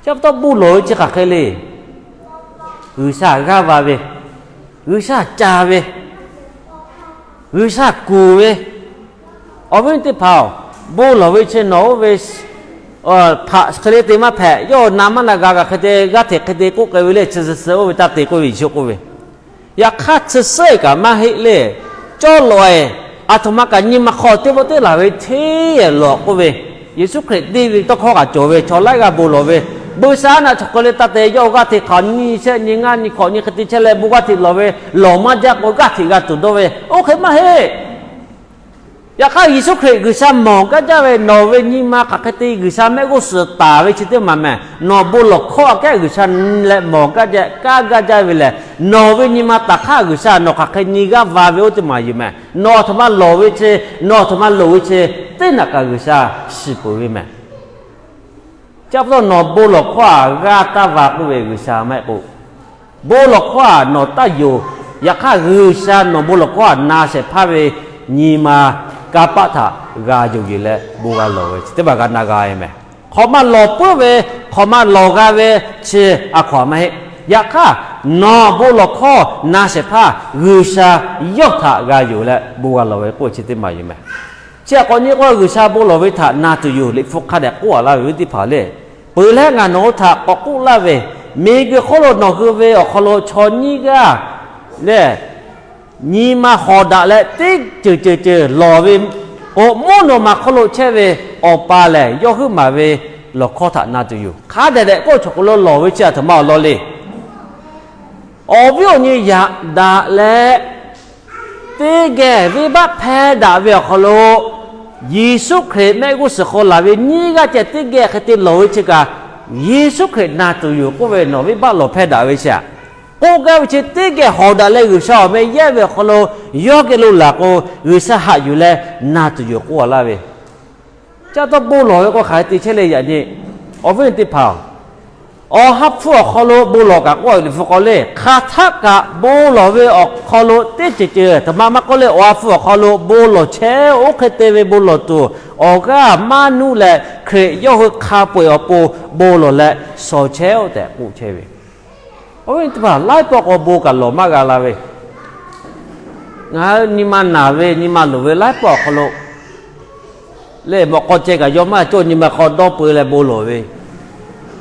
Chi pa taw bon lawˬ ve chi hk'aˬ hk'e le. G'uiˬsha g'aˇ va ve, G'uiˬsha ca ve, G'uiˬsha kuˬ ve. Awˬ viˉ teˇ hpaˍ-oˬ, bon lawˬ ve chi nawˬ oˇ ve hpaꞈ hk'e le te maˇ hpehꞈ. Yawˇ na maˇ na g'a kaꞈ hk'e te g'aˇ hteꞈ hk'e te k'oˆ k'ai ve le, chi suh suh oˇ ve taˇ te k'oˆ ve Yeˍsuˆ k'oˆ ve. Yaꞈ hk'aˇ chi suhˉ-e kaꞈ maˇ heˆ le. Cawˇ lawˬ-e, aˬ htoꞈ ma kaꞈ nyi ma hk'aw teˇ pawˆ teˇ laˬ ve hteˇ-e lawˬ k'oˆ ve, Yeˍsuˆ Hkriꞈ deˇ ve tawˇ hkawˇ kaꞈ cawˬ ve, chaw laiˉ g'aˇ bon lawˬ ve, buiˇshaˆaˉnaˆ chaw hk'aw le taˇ te, yawˇ g'aˇ hteꞈ hk'aˬ nyiˇ shehˆ nyiˇ ngaˇ nyiˇ hkawꞈ nyiˇ hk'e te chehˇ leh bon g'aˇ hteꞈ lawˬ ve, lawˬ maˇ jaˇ k'o g'aˇ hteꞈ g'a tuˬ dawˇ ve, oˇ hk'e maˇ heˆ. Yaꞈ hk'aˇ Yeˍsuˆ Hkriꞈ G'uiˬsha mawˬ gaˇ jaˇ ve, nawˬ ve nyi ma hk'aˬ hk'e te G'uiˬsha mehˆ g'uˇ suhˍ taˍ ve chi teˇ maˬ mehˬ. Nawˬ bon lawˬ hkawˇ aꞈ kehˉ G'uiˬsha leh mawˬ gaˇ jaˇ, kaˇ gaˇ jaˇ ve lehˬ, nawˬ ve nyi ma taˍ hk'aˇ G'uiˬsha nawˬ hk'aˬ hk'e nyi g'aˇ va ve oˇ teˇ maˬ yoˬ mehˬ. Nawˬ aˬ htoꞈ ma lawˬ ve chi, nawˬ aˬ htoꞈ ma loˍ ve chi, teˇ naꞈ kaꞈ G'uiˬsha shiˍ peuˬ ve mehˬ. Chi pa taw nawˬ bon lawˬ hkawˇ aꞈ g'aˇ taˇ va k'oˆ ve G'uiˬsha maˇ heˆ k'o, bon lawˬ hkawˇ aꞈ nawˬ taˇ yonˍ. Yaꞈ hk'aˇ G'uiˬsha nawˬ bon lawˬ hkawˇ aꞈ na shehˍ hpaˇ ve nyi ma kanˇ paˆ htaꞈ g'a yonˍ yeˬ leh bon g'a lawˬ ve chi teˇ maˬ g'a na g'a ve mehˬ. Hk'awꞈ ma lawˬ puiˉ ve, hk'awꞈ ma lawˬ g'a ve chi a hkaw-anˬ maˇ heˆ. Yaꞈ hk'aˇ nawˬ bon lawˬ hkawˇ na shehˍ hpaˇ G'uiˬsha yawˇ htaꞈ g'a yonˍ leh bon g'a lawˬ ve k'oˆ chi teˇ maˬ yoˬ mehˬ. Chi aꞈ k'awꞈ nyi k'o, G'uiˬsha bon lawˬ ve htaꞈ na tuˬ yoˬ. Liꞈ hpu hk'a dehꞈ k'oˆ a laˇ ve teˇ hpaˍ le. Peuˬ leh ngaˬ nawˬ hui htaꞈ k'awꞈ k'oˆ laˇ ve, miˬguiˬ hk'oˆ lo nawˬ hui ve awˬ hk'aw lo chaw nyiˇ g'aˇ lehˬ, nyi ma hawˍ daꞈ leh teˇ ceuˬ ceuˬ ceuˬ lawˬ ve k'o, mvuhˇ naw ma hk'oˆ lo chehˇ ve Awˬ pa lehˬ, yawˇ huiˉ maˬ ve lawˬ hkawˇ htaꞈ na tuˬ yoˬ. Hk'a dehꞈ dehꞈ k'oˆ, chaw k'o lo lawˬ ve chi aˬ htoꞈ ma awˬ lawn le. Awˬ viˉ awˬ nyi yaꞈ daꞈ leh, teˇ geh venˇbaˆ hpehˇ daꞈ ve awˬ hk'aw lo, Yeˍsuˆ Hkriꞈ mehˆ g'uˇ suhˍ hk'aw laˬ ve nyiˇ g'aˇ ceh teˇ geh hk'e te lawˬ ve chi kaꞈ, Yeˍsuˆ Hkriꞈ na tuˬ yoˬ k'oˆ ve, nawˬ venˇbaˆ lawˬ hpehˇ daꞈ ve chi aꞈ k'oˆ gaˇ ve chi teˇ geh hawˍ daꞈ leh G'uiˬsha awˬ meh yehˇ ve awˬ hk'aw lo yawˇ geh lo laˬ k'o, G'uiˬsha haꞈ yuˬ leh na tuˬ yoˬ k'oˆ a laˇ ve. Chi pa taw bon lawˬ ve k'o hk'aˬ hk'e te chehˇ le yaꞈ nyi, awˬ viˉ teˇ hpaˍ-oˬ, Awˬ ha hpu awˬ hk'aw lo bon lawˬ kaꞈ k'oˆ ve Liꞈ hpu hk'aw le, hk'aˬ htaˆ kaꞈ bon lawˬ ve awˬ hk'aw lo teˇ ceuˬ ceuˬ htaꞈ ma maˇ k'oˆ le, awˬ ha hpu awˬ hk'aw lo bon lawˬ chehˇ-oˬ. Oˇ hk'e te ve bon lawˬ tuˬ, awˬ g'aˇ maˇ nuˇ leh Hkriꞈ yawˇ hui hk'a peu-eˬ awˬ pon bon lawˬ leh shawˍ chehˇ-oˆ tehꞈ k'oˆ chehˇ ve. Awˬ viˉ teˇ hpaˍ, laiˉ pawˆ k'o bon kaꞈ lawˬ maˇ g'a la ve, ngaˬ hui nyi ma naˬ ve, nyi ma loˍ ve laiˉ pawˆ awˬ hk'aw lo lehˬ, mawꞈ k'aw ceh kaꞈ yaw maˇ cawˇ, nyi ma hk'aw dawˇ peu leh bon lawˬ ve,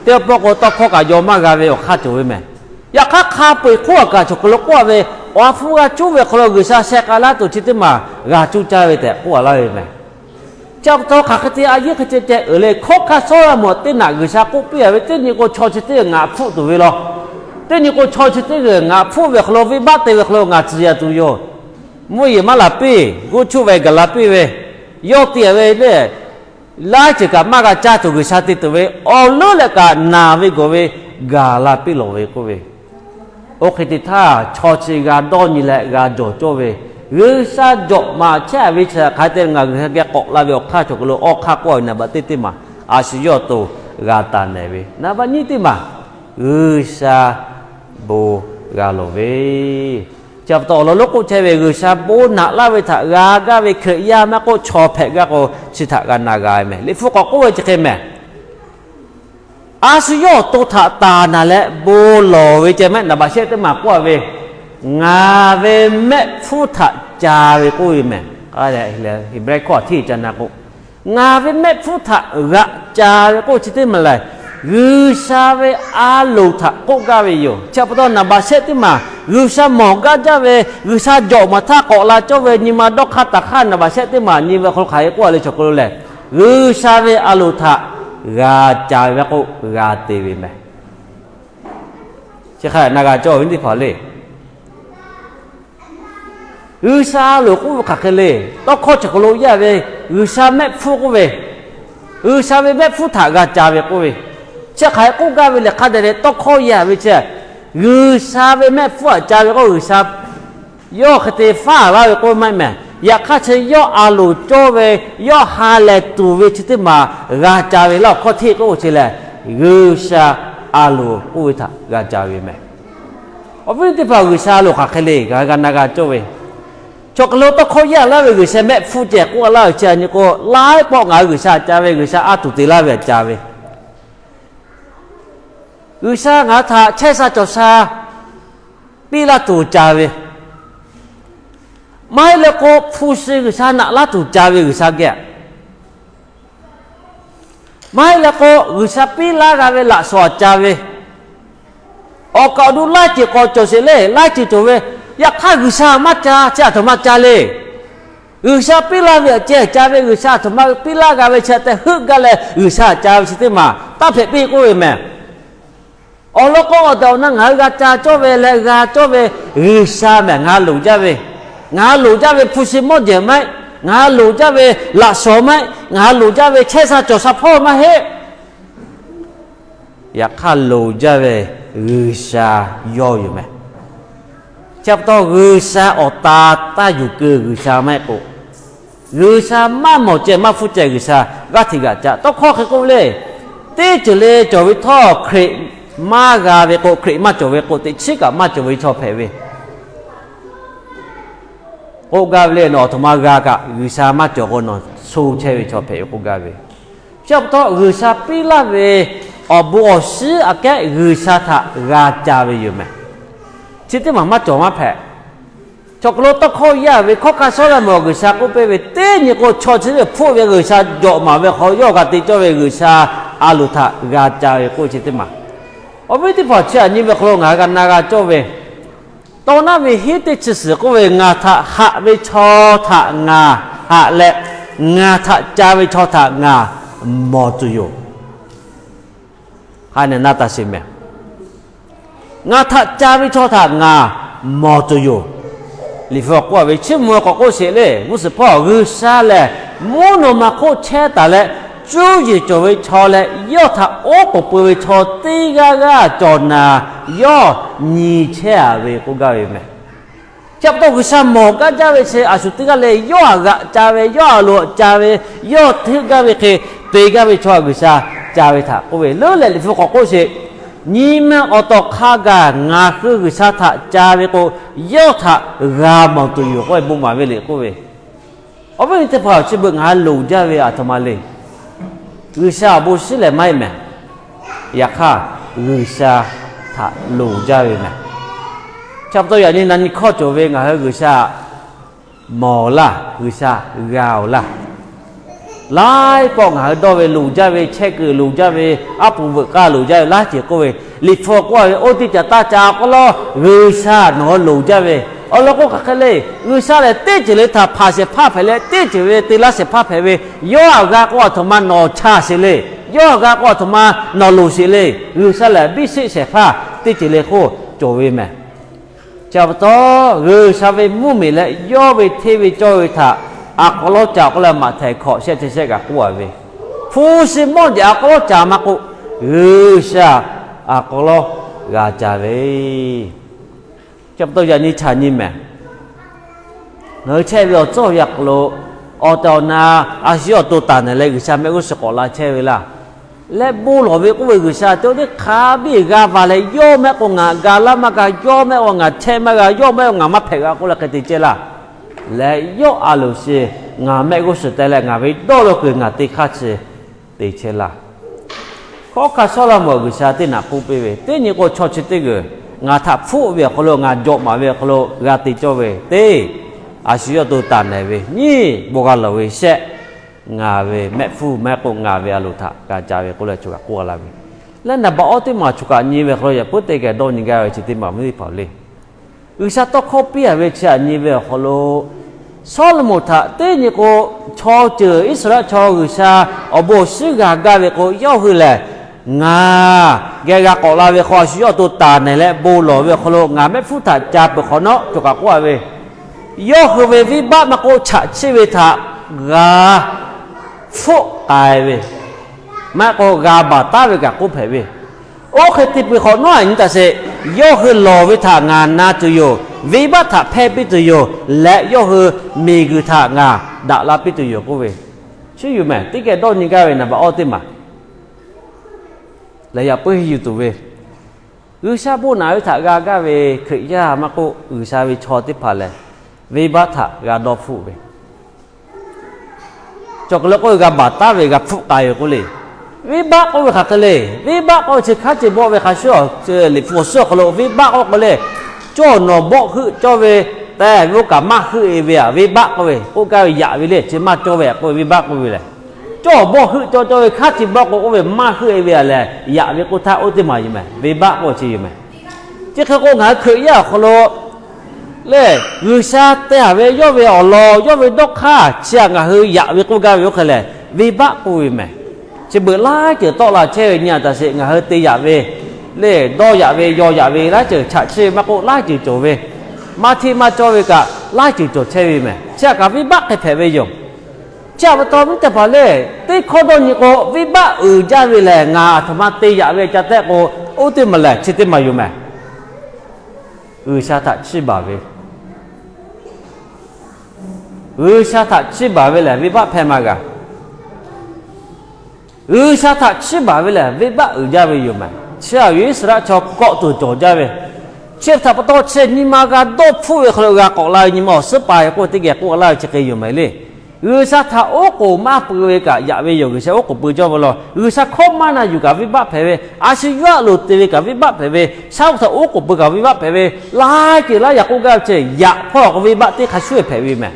teˇ pawˆ k'o tawˇ hkawˇ kaꞈ yaw maˇ g'a ve awˬ hk'aˇ cawˬ ve mehˬ. Yaꞈ hk'aˇ, hk'a peu-eˬ hk'oˆ a kaꞈ chaw hk'aw lo k'oˆ a ve, awˬ ha hpu g'a cuˇ ve awˬ hk'aw lo G'uiˬsha sheh k'ai laˇ tuˬ chi teˇ maˬ g'a cuˇ caˇ ve tehꞈ k'oˆ a laˇ ve mehˬ. Chi pa taw hk'aˬ hk'e te a yeˉ hk'e ceh ceh uiˍ le, hkawˉ hkanˇ sawˉ laˇ mawˬ teˇ naꞈ G'uiˬsha k'oˆ piˇ a ve, teˇ nyi k'o chaw chi teˇ g'aˇ ngaˬ hpfuhˆ tuˬ ve law. Teˇ nyi k'o chaw chi teˇ g'aˇ ngaˬ hpfuhˆ ve awˬ hk'aw lo venˇbaˆ te ve awˬ hk'aw lo ngaˬ tcuh yaꞈ tuˬ yoˬ. Mvuhˇ yeˬ maˇ laˬ piˇ, guˇ chuˇ ve gaˬ la piˇ ve, yawˇ te ve le, laiˉ ceuˬ kaꞈ maˇ g'a caˇ tuˬ G'uiˬsha te tuˬ ve, awˬ leuˉ leh kaꞈ naˬ ve gawˬ ve gaˬ la piˇ lawˬ ve k'oˆ ve. Oˇ hk'e te htaˇ, chaw chi g'a dawˇ nyi leh g'a jawˬ cawˇ ve, G'uiˬsha jawꞈ maˍ chehˇ ve chi hk'aˬ hk'e te ngaˬ G'uiˬsha geh k'awꞈ la ve awˬ hk'aˇ chaw hk'aw lo awˬ hk'aˇ k'oˆ a ve naˍ baꞈ teˇ teˇ maˬ, a shu yawˇ to g'a taˍ nehˬ ve. Naˍ baꞈ nyiˇ teˇ maˬ, G'uiˬsha bon g'a lawˬ ve. Chi pa taw awˬ lawn lonˉ k'oˆ chehˇ ve, G'uiˬsha bon naꞈ laˇ ve htaꞈ g'a gaˇ ve Hkriꞈ yaˇ maˇ k'oˆ, chaw hpehꞈ gaˇ k'o chi htaꞈ g'a na g'a mehˬ. Liꞈ hpu k'awꞈ k'oˆ ve chi hk'e mehˬ. A shu yawˇ awˬ to htaꞈ taˍ naˍ leh bon lawˬ ve ceh mehˆ. Naˍ baꞈ shehˆ teˇ maˬ k'oˆ a ve, ngaˬ ve mehˆ hpfuhˇ htaꞈ ca ve k'oˆ ve mehˬ. Heˍbrehˇ hkawˇ htaꞈ hteˇ ca na k'o, ngaˬ ve mehˆ hpfuhˇ htaꞈ g'a ca ve k'oˆ chi teˇ maˬ lehˬ, G'uiˬsha ve a loˍ htaꞈ k'oˆ gaˇ ve yoˬ. Chi pa taw naˍ baꞈ shehˆ teˇ maˬ G'uiˬsha mawˬ gaˇ jaˇ ve, G'uiˬsha jawꞈ maˍ htaˇ k'awꞈ la cawˇ ve nyi ma dawˇ hk'aˇ taˍ hk'aˇ naˍ baꞈ shehˆ teˇ maˬ nyi ve hk'aw lo hk'aˬ hk'e k'oˆ a le chaw hk'aw lo lehˬ, G'uiˬsha ve a loˍ htaꞈ g'a ca ve k'o g'a te ve mehˬ. Chi hk'e na g'a cawˇ ve teˇ hpaˍ le. G'uiˬsha a loˍ k'oˆ ve hk'aˬ hk'e le. Tawˇ hkawˇ chi hk'aw lo yaˇ ve, G'uiˬsha mehˆ hpfuhˇ k'oˆ ve, G'uiˬsha ve mehˆ hpfuhˇ htaꞈ g'a ca ve k'oˆ ve, chi hk'aˬ hk'e k'oˆ gaˇ ve lehˬ hk'a dehꞈ leh tawˇ hkawˇ yaˇ ve chi, G'uiˬsha ve mehˆ hpfuhˇ htaꞈ ca ve k'o G'uiˬsha yawˇ hk'e te faˉ laˇ ve k'oˆ maˇ mehˬ. Yaꞈ hk'aˇ chi yawˇ a loˍ cawˇ ve, yawˇ ha lehˬ tuˬ ve chi teˇ maˬ g'a ca ve laˇ awˬ hkawˇ hteˇ k'oˆ ve chi lehˬ, G'uiˬsha a loˍ k'oˆ ve htaꞈ g'a ca ve mehˬ. Awˬ viˉ teˇ hpaˍ, G'uiˬsha a loˍ hk'aˬ hk'e le, ngaˬ hui g'a na g'a cawˇ ve, chaw hk'aw lo tawˇ hkawˇ yaˇ laˇ ve G'uiˬsha mehˆ hpfuhˇ ceh k'oˆ laˇ ve chi a nyi k'o, laiˉ pawˆ ngaˬ hui G'uiˬsha ca ve, G'uiˬsha a tuˬ te laˇ ve htaꞈ ca ve, G'uiˬsha ngaˬ hui htaꞈ chehˇ sha cawˬ sha piˇ laˇ tuˬ ca ve, maˇ heˆ leh k'o hpu shi G'uiˬsha naꞈ laˇ tuˬ ca ve G'uiˬsha geh, maˇ heˆ leh k'o G'uiˬsha piˇ laˇ g'a ve laꞈ shawnˍ ca ve, awˬ kaˍ awˬ nu laiˉ ceuˬ k'awꞈ cawˬ sheˍ le, laiˉ ceuˬ cawˬ ve, yaꞈ hk'aˇ G'uiˬsha maˇ ca, chi a htoꞈ ma ca le. G'uiˬsha piˇ laˇ ve aꞈ ceh ca ve, G'uiˬsha a htoꞈ ma piˇ laˇ g'a ve chi a tehꞈ heuˆ gaˇ leh G'uiˬsha ca ve chi teˇ maˬ taˇ hpehꞈ piˇ k'oˆ ve mehˬ. Awˬ lawn k'o awˬ tehˬ awˬ na ngaˬ hui g'a ca cawˇ ve leh g'a cawˇ ve G'uiˬsha mehˬ, ngaˬ hui loˍ jaˇ ve, ngaˬ hui loˍ jaˇ ve hpu shi mawˇ jehˬ maˇ heˆ, ngaˬ hui loˍ jaˇ ve laꞈ shawnˍ maˇ heˆ, ngaˬ hui loˍ jaˇ ve chehˇ sha cawˬ sha hpawˇ maˇ heˆ. Yaꞈ hk'aˇ loˍ jaˇ ve G'uiˬsha yawˇ yoˬ mehˬ. Chi pa taw G'uiˬsha awˬ ta taˇ yuˬ keu G'uiˬsha maˇ heˆ k'o, G'uiˬsha maˇ mawˬ ceh maˇ hpfuhˇ ceh G'uiˬsha g'aˇ hteꞈ g'aꞈ ca. Tawˇ hkawˇ hk'e k'oˆ ve le, teˇ ceuˬ le cawˬ ve htawˇ Hkriꞈ maˇ g'a ve k'o, Hkriꞈ maˇ cawˬ ve k'o, teꞈ chiˉ kaꞈ maˇ cawˬ ve chaw hpehꞈ ve k'oˆ gaˇ ve le. Nawˬ aˬ htoꞈ ma g'a kaꞈ G'uiˬsha maˇ cawˬ k'o nawˬ sho chehˇ ve chaw hpehꞈ ve k'oˆ gaˇ ve. Chi pa taw G'uiˬsha piˇ laˇ ve awˬ bon awˬ shinˉ aꞈ kehˉ G'uiˬsha htaꞈ g'a ca ve yoˬ mehˬ. Chi teˇ maˬ maˇ cawˬ maˇ hpehꞈ. Chaw hk'aw lo tawˇ hkawˇ yaˇ ve hkawˉ hkanˇ sawˉ laˇ mawˬ G'uiˬsha k'oˆ piˇ ve, teˇ nyi k'o chaw chi ve hpfuhˆ ve G'uiˬsha jawꞈ maˍ ve hk'aw yawˇ g'a te cawˇ ve G'uiˬsha a loˍ htaꞈ g'a ca ve k'oˆ chi teˇ maˬ. Awˬ viˉ teˇ hpaˍ, chi aꞈ nyi ve hk'aw lo ngaˬ hui g'a na g'a cawˇ ve, taw naˉ ve hiˉ teˇ chi suhˍ k'oˆ ve, ngaˬ htaꞈ haꞈ ve chaw htaꞈ ngaˬ haꞈ leh, ngaˬ htaꞈ ca ve chaw htaꞈ ngaˬ mawˬ tuˬ yoˬ. Ha nehˬ na taˍ sheˍ mehˬ. Ngaˬ htaꞈ ca ve chaw htaꞈ ngaˬ mawˬ tuˬ yoˬ. Liꞈ hpu k'oˆ ve, chiˇ mvuh k'awꞈ k'oˆ sheˍ le, g'uˇ suhˍ hpawˇ G'uiˬsha lehˬ mvuhˇ naw ma hk'oˆ chehˇ taˍ leh, cuˇ yiˍ cawˬ ve chaw leh yawˇ htaꞈ oˉ k'oˍ pui ve chaw teˇ g'aˇ g'aˇ cawˬ naˍ, yawˇ nyi chehˇ a ve k'oˆ gaˇ ve mehˬ. Chi pa taw G'uiˬsha mawˬ gaˇ jaˇ ve chi a shu teˇ g'aˇ le, yawˇ aꞈ g'aꞈ ca ve, yawˇ a loˍ aꞈ ca ve, yawˇ hteˇ gaˇ ve hk'e te gaˇ ve chaw G'uiˬsha ca ve htaꞈ k'oˆ ve leuˉ leh Liꞈ hpu k'awꞈ k'oˆ sheˍ. Nyi ma awˬ tawˍ hk'a gaˬ ngaˬ hui G'uiˬsha htaꞈ ca ve k'o, yawˇ htaꞈ g'a mawˬ tuˬ yoˬ k'oˆ ve bon maˍ ve le k'oˆ ve. Awˬ viˉ awˬ nyi teˇ hpaˍ-oˬ, chi beuꞈ ngaˬ hui loˍ jaˇ ve aˬ htoꞈ ma le. G'uiˬsha awˬ bon shiˉ lehˬ maˇ heˆ mehˍ. Yaꞈ hk'aˇ, G'uiˬsha htaꞈ loˍ jaˇ ve mehˍ. Chi pa taw yaꞈ nyi na nyi hkawˇ cawˬ ve ngaˬ hui G'uiˬsha mawˬ laˇ, G'uiˬsha g'a-oˬ laˇ. Laiˉ pawˆ ngaˬ hui dawˇ ve loˍ jaˇ ve, chehˇ kuiˬ loˍ jaˇ ve, aˉ pu veuꞈ k'aˇ loˍ jaˇ ve laˇ ceuˬ k'oˆ ve, Liꞈ hpu k'oˆ ve, oˇ teˇ caꞈ taˇ ca k'oˆ lawˉ, G'uiˬsha nawˬ hui loˍ jaˇ ve. Awˬ lawn k'o hk'aˬ hk'e le, G'uiˬsha lehˬ teˇ ceuˬ le htaꞈ hpanˍ shehˍ hpaˇ hpehꞈ leh, teˇ ceuˬ ve te laˇ shehˍ hpaˇ hpehꞈ ve, yawˇ aꞈ g'a k'o aˬ htoꞈ ma nawˬ chaˇ sheˍ le, yawˇ aꞈ g'a k'o aˬ htoꞈ ma nawˬ loˍ sheˍ le, G'uiˬsha lehˬ biˇ sheˆ shehˍ hpaˇ teˇ ceuˬ le hk'oˆ cawˬ ve mehˍ. Chi pa taw, G'uiˬsha ve mvuhˇmiˬ leh yawˇ ve hteˇ ve cawˇ ve htaꞈ a k'aw lawˉ ca k'oˆ leh, Maꞈhtehˍ hkawꞈ shehˆ chi shehˆ kaꞈ k'oˆ a ve, hpu shi mawˇ jeˬ a k'aw lawˉ ca maˇ k'oˆ, G'uiˬsha a k'aw lawˉ g'a ca ve. Chi pa taw yaꞈ nyi chaꞈ nyi mehˍ. Ngaˬ hui chehˇ ve awˬ tcuhˇ awˬ yanˇ hk'aw lo, awˬ tehˬ awˬ na a shu yawˇ awˬ to taˍ nehˬ leh G'uiˬsha mehˆ g'uˇ suhˍ k'awꞈ la chehˇ ve laˇ. Leh bon lawˬ ve k'oˆ ve, G'uiˬsha te oˇ teˇ hk'a biˇ g'a va leh, yawˇ mehˆ k'o ngaˬ ga laˇ maˇ g'a, yawˇ mehˆ k'o ngaˬ chehˇ maˇ g'a, yawˇ mehˆ k'o ngaˬ maˇ hpehꞈ g'a k'oˆ leh hk'e te chehˇ laˇ. Leh yawˇ a loˍ sheˍ, ngaˬ mehˆ g'uˇ suhˍ teh leh ngaˬ ve dawˇ law kuiˬ ngaˬ te hk'aˇ chi te chehˇ laˇ. Hkawˉ hkanˇ Sawˉlaꞈmonˍ G'uiˬsha teˇ naꞈ k'oˆ piˇ ve, teˇ nyi k'o chaw chi teˇ g'uiˬ ngaˬ htaꞈ hpfuhˆ ve awˬ hk'aw lo, ngaˬ jawꞈ maˍ ve awˬ hk'aw lo g'a te cawˇ ve teˇ, a shu yawˇ to taˍ nehˬ ve nyiˇ bon g'a lawˬ ve shehˆ, ngaˬ ve mehˆ hpfuhˇ mehˆ k'o ngaˬ ve a loˍ htaꞈ g'a ca ve k'oˆ leh choˬ kaꞈ k'oˆ a laˇ ve. Leh naˍ baꞈ awˇ teˇ maˬ choˬ kaꞈ nyi ve hk'aw lo yaꞈ puiˉ teˇ geh dawˇ nyi gaˇ ve chi teˇ maˬ mvuhˇ teˇ hpaˍ le. G'uiˬsha tawˇ hkawˇ piˇ a ve chi aꞈ nyi ve awˬ hk'aw lo, Sawˉlaꞈmonˍ htaꞈ teˇ nyi k'o, chaw ceuˬ Iˉsaˍreˍlaˆ chaw G'uiˬsha awˬ bon awˬ shinˉ g'a gaˇ ve k'o, yawˇ hui lehˬ ngaˬ geh g'a k'awꞈ la ve hk'aw, a shu yawˇ awˬ to taˍ nehˬ leh bon lawˬ ve awˬ hk'aw lo ngaˬ mehˆ hpfuhˇ htaꞈ ca peuˬ hk'awꞈ nawˉ, choˬ kaꞈ k'oˆ a ve, yawˇ hui ve venˇbaˆ maˇ k'oˆ, chaꞈ chiˆ ve htaꞈ g'a hpfuhˆ k'ai ve, maˇ k'oˆ g'a baˬ taˉ ve kaꞈ k'oˆ hpehꞈ ve. Oˇ hk'e te peuˬ hk'awꞈ nawˉ a nyi taˍ sheˍ, yawˇ hui lawˬ ve htaꞈ ngaˬ na tuˬ yoˬ. Venˇbaˆ htaꞈ hpehˇ piˇ tuˬ yoˬ. Leh yawˇ hui miˬguiˬ htaꞈ ngaˬ daꞈ la piˇ tuˬ yoˬ k'oˆ ve, chi yoˬ mehˍ. Teˇ geh dawˇ nyi gaˇ ve naˍ baꞈ awˇ teˇ maˬ lehˬ, yaꞈ puiˉ yuˬ tuˬ ve, G'uiˬsha bon naꞈ ve htaꞈ g'a gaˇ ve Hkriꞈ yaˇ maˇ k'oˆ, G'uiˬsha ve chaw teˇ hpaˍ lehˬ, venˇbaˆ htaꞈ g'a dawˇ hpfuhˆ ve, cawˬ k'ai lo k'oˆ ve g'a baˬ taˉ ve g'a hpfuhˆ k'ai ve k'oˆ le. Venˇbaˆ k'oˆ ve hk'aˬ hk'e le. Venˇbaˆ k'oˆ ve chi hk'aˉ ce bawˆ ve hk'a shuˍ, Liꞈ hpu awˬ suhˉ awˬ hk'aw lo venˇbaˆ k'oˆ k'o le, cawˇ nawˬ bawˆ heuˆ cawˇ ve, tehꞈ ve oˇ kaꞈ maˇ heuˆ e ve aꞈ, venˇbaˆ k'oˆ ve k'oˆ gaˇ ve yaꞈ ve le, chi maˇ cawˇ ve k'oˆ ve venˇbaˆ k'oˆ ve lehˬ, cawˇ bawˆ heuˆ cawˇ cawˇ ve hk'aˉ ce bawˆ k'o k'oˆ ve maˇ heuˆ e ve aꞈ lehˬ, yaꞈ ve k'oˆ htaˇ oˇ teˇ maˬ yoˬ mehˍ. Venˇbaˆ k'oˆ chi yoˬ mehˍ. Chi hk'e k'o ngaˬ hui Hkriꞈ yaˇ awˬ hk'aw lo lehˬ, G'uiˬsha te haˍ ve yawˇ ve awˬ lawn, yawˇ ve dawˇ hk'aˇ chi aꞈ ngaˬ hui yaꞈ ve k'oˆ gaˇ ve oˇ hk'e lehˬ, venˇbaˆ k'oˆ ve mehˍ. Chi beuꞈ laiˉ ceuˬ tawˆ la chehˇ ve nyi a taꞈ sheˍ, ngaˬ hui te yaꞈ ve le, dawˇ yaꞈ ve, yaw yaꞈ ve laiˉ ceuˬ, chaꞈ chiˆ ve maˇ k'oˆ laiˉ ceuˬ cawˬ ve, maˇ hteˇ maˇ cawˇ ve kaꞈ laiˉ ceuˬ cawˬ chehˇ ve mehˍ. Chi aꞈ kaꞈ venˇbaˆ hk'e hpehꞈ ve yoˬ. Chi aꞈ pa taw, mvuhˇ teˇ hpaˍ lehˬ, teˇ hkawˇ dawˇ nyi k'o, venˇbaˆ uiˍ jaˇ ve lehˬ, ngaˬ aˬ htoꞈ ma te yaꞈ ve ca tehˆ k'o, oˇ teˇ maˬ lehˬ chi teˇ maˬ yoˬ mehˍ. G'uiˬsha htaꞈ chiˇ baˬ ve, G'uiˬsha htaꞈ chiˇ baˬ ve lehˬ, venˇbaˆ hpehˇ maˇ g'a. G'uiˬsha htaꞈ chiˇ baˬ ve lehˬ, venˇbaˆ uiˍ jaˇ ve yoˬ mehˍ. Chi aꞈ Iˉsaˍreˍlaˆ chaw kawˆ tuˬ cawˬ jaˇ ve, chi htaꞈ pa taw chi nyi ma g'a dawˇ hpfuhˆ ve hk'aw lo g'a k'awꞈ la ve nyi ma awˬ suhˉ pa k'oˆ ve teˇ geh k'oˆ laˇ ve chi hk'e yoˬ mehˍ le. G'uiˬsha htaꞈ oˉ k'oˍ maˇ pui ve kaꞈ yaꞈ ve yoˬ. G'uiˬsha oˉ k'oˍ pui cawˇ ve law. G'uiˬsha hkawˇ maˇ na yuˬ kaꞈ venˇbaˆ hpehꞈ ve, a shu yawˇ aꞈ loˍ te ve kaꞈ venˇbaˆ hpehꞈ ve, shaˉ hk'oˆ htaꞈ oˉ k'oˍ pui kaꞈ venˇbaˆ hpehꞈ ve, laiˉ ceuˬ laiˉ yaꞈ k'oˆ gaˇ ve chi yaꞈ hpawˇ k'o venˇbaˆ teˇ hk'a shuˉ hpehꞈ ve mehˍ.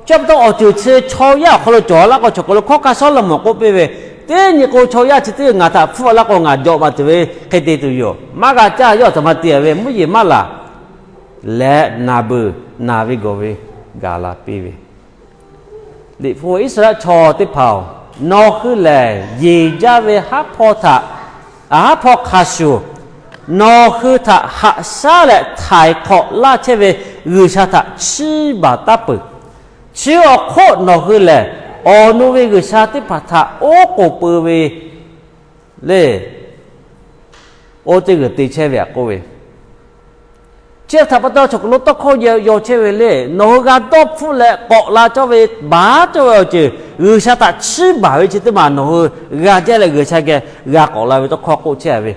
Chi pa taw awˬ ceuˬ chi chaw yaˇ awˬ hk'aw lo cawˬ laˇ k'o, chaw hk'aw lo hkawˉ hkanˇ Sawˉlaꞈmonˍ k'oˆ piˇ ve, teˇ nyi k'o chaw yaˇ chi teˇ g'aˇ ngaˬ htaꞈ hpfuhˆ laˇ k'o ngaˬ jawꞈ baˬ tuˬ ve hk'e te tuˬ yoˬ. Maˇ g'a caˇ yawˇ aˬ htoꞈ ma te ve mvuhˇ yeˬ maˇ laˬ leh naˬ beuˬ naˬ ve gawˬ ve gaˬ la piˇ ve. Liꞈ hpu Iˉsaˍreˍlaˆ chaw teˇ hpaˍ-oˬ, nawˬ hui lehˬ yeˬ jaˇ ve haˉ hpaw htaꞈ, haˉ hpaw hk'a shuˍ nawˬ hui htaꞈ haꞈ shaˉ leh htaiˍ hk'awꞈ laˇ chehˇ ve G'uiˬsha htaꞈ chiˇ baˬ taˉ peuˬ. Chi awˬ hk'oˆ nawˬ hui lehˬ awˬ nu ve g'uiˬsha teˇ hpaˍ htaꞈ oˉ k'oˍ pui ve le. Oˇ teˇ g'uiˬ te chehˇ ve aꞈ k'oˆ ve, chi htaꞈ pa taw chaw hk'aw lo tawˇ hkawˇ yaw chehˇ ve le. Nawˬ hui g'a dawˇ hpfuhˆ leh k'awꞈ la cawˇ ve, baˬ cawˇ ve awˬ ceuˬ G'uiˬsha htaꞈ chiˇ baˬ ve chi teˇ maˬ nawˬ hui g'a jaˇ leh G'uiˬsha geh g'a k'awꞈ la ve tawˇ hkawˇ k'oˆ chehˇ ve.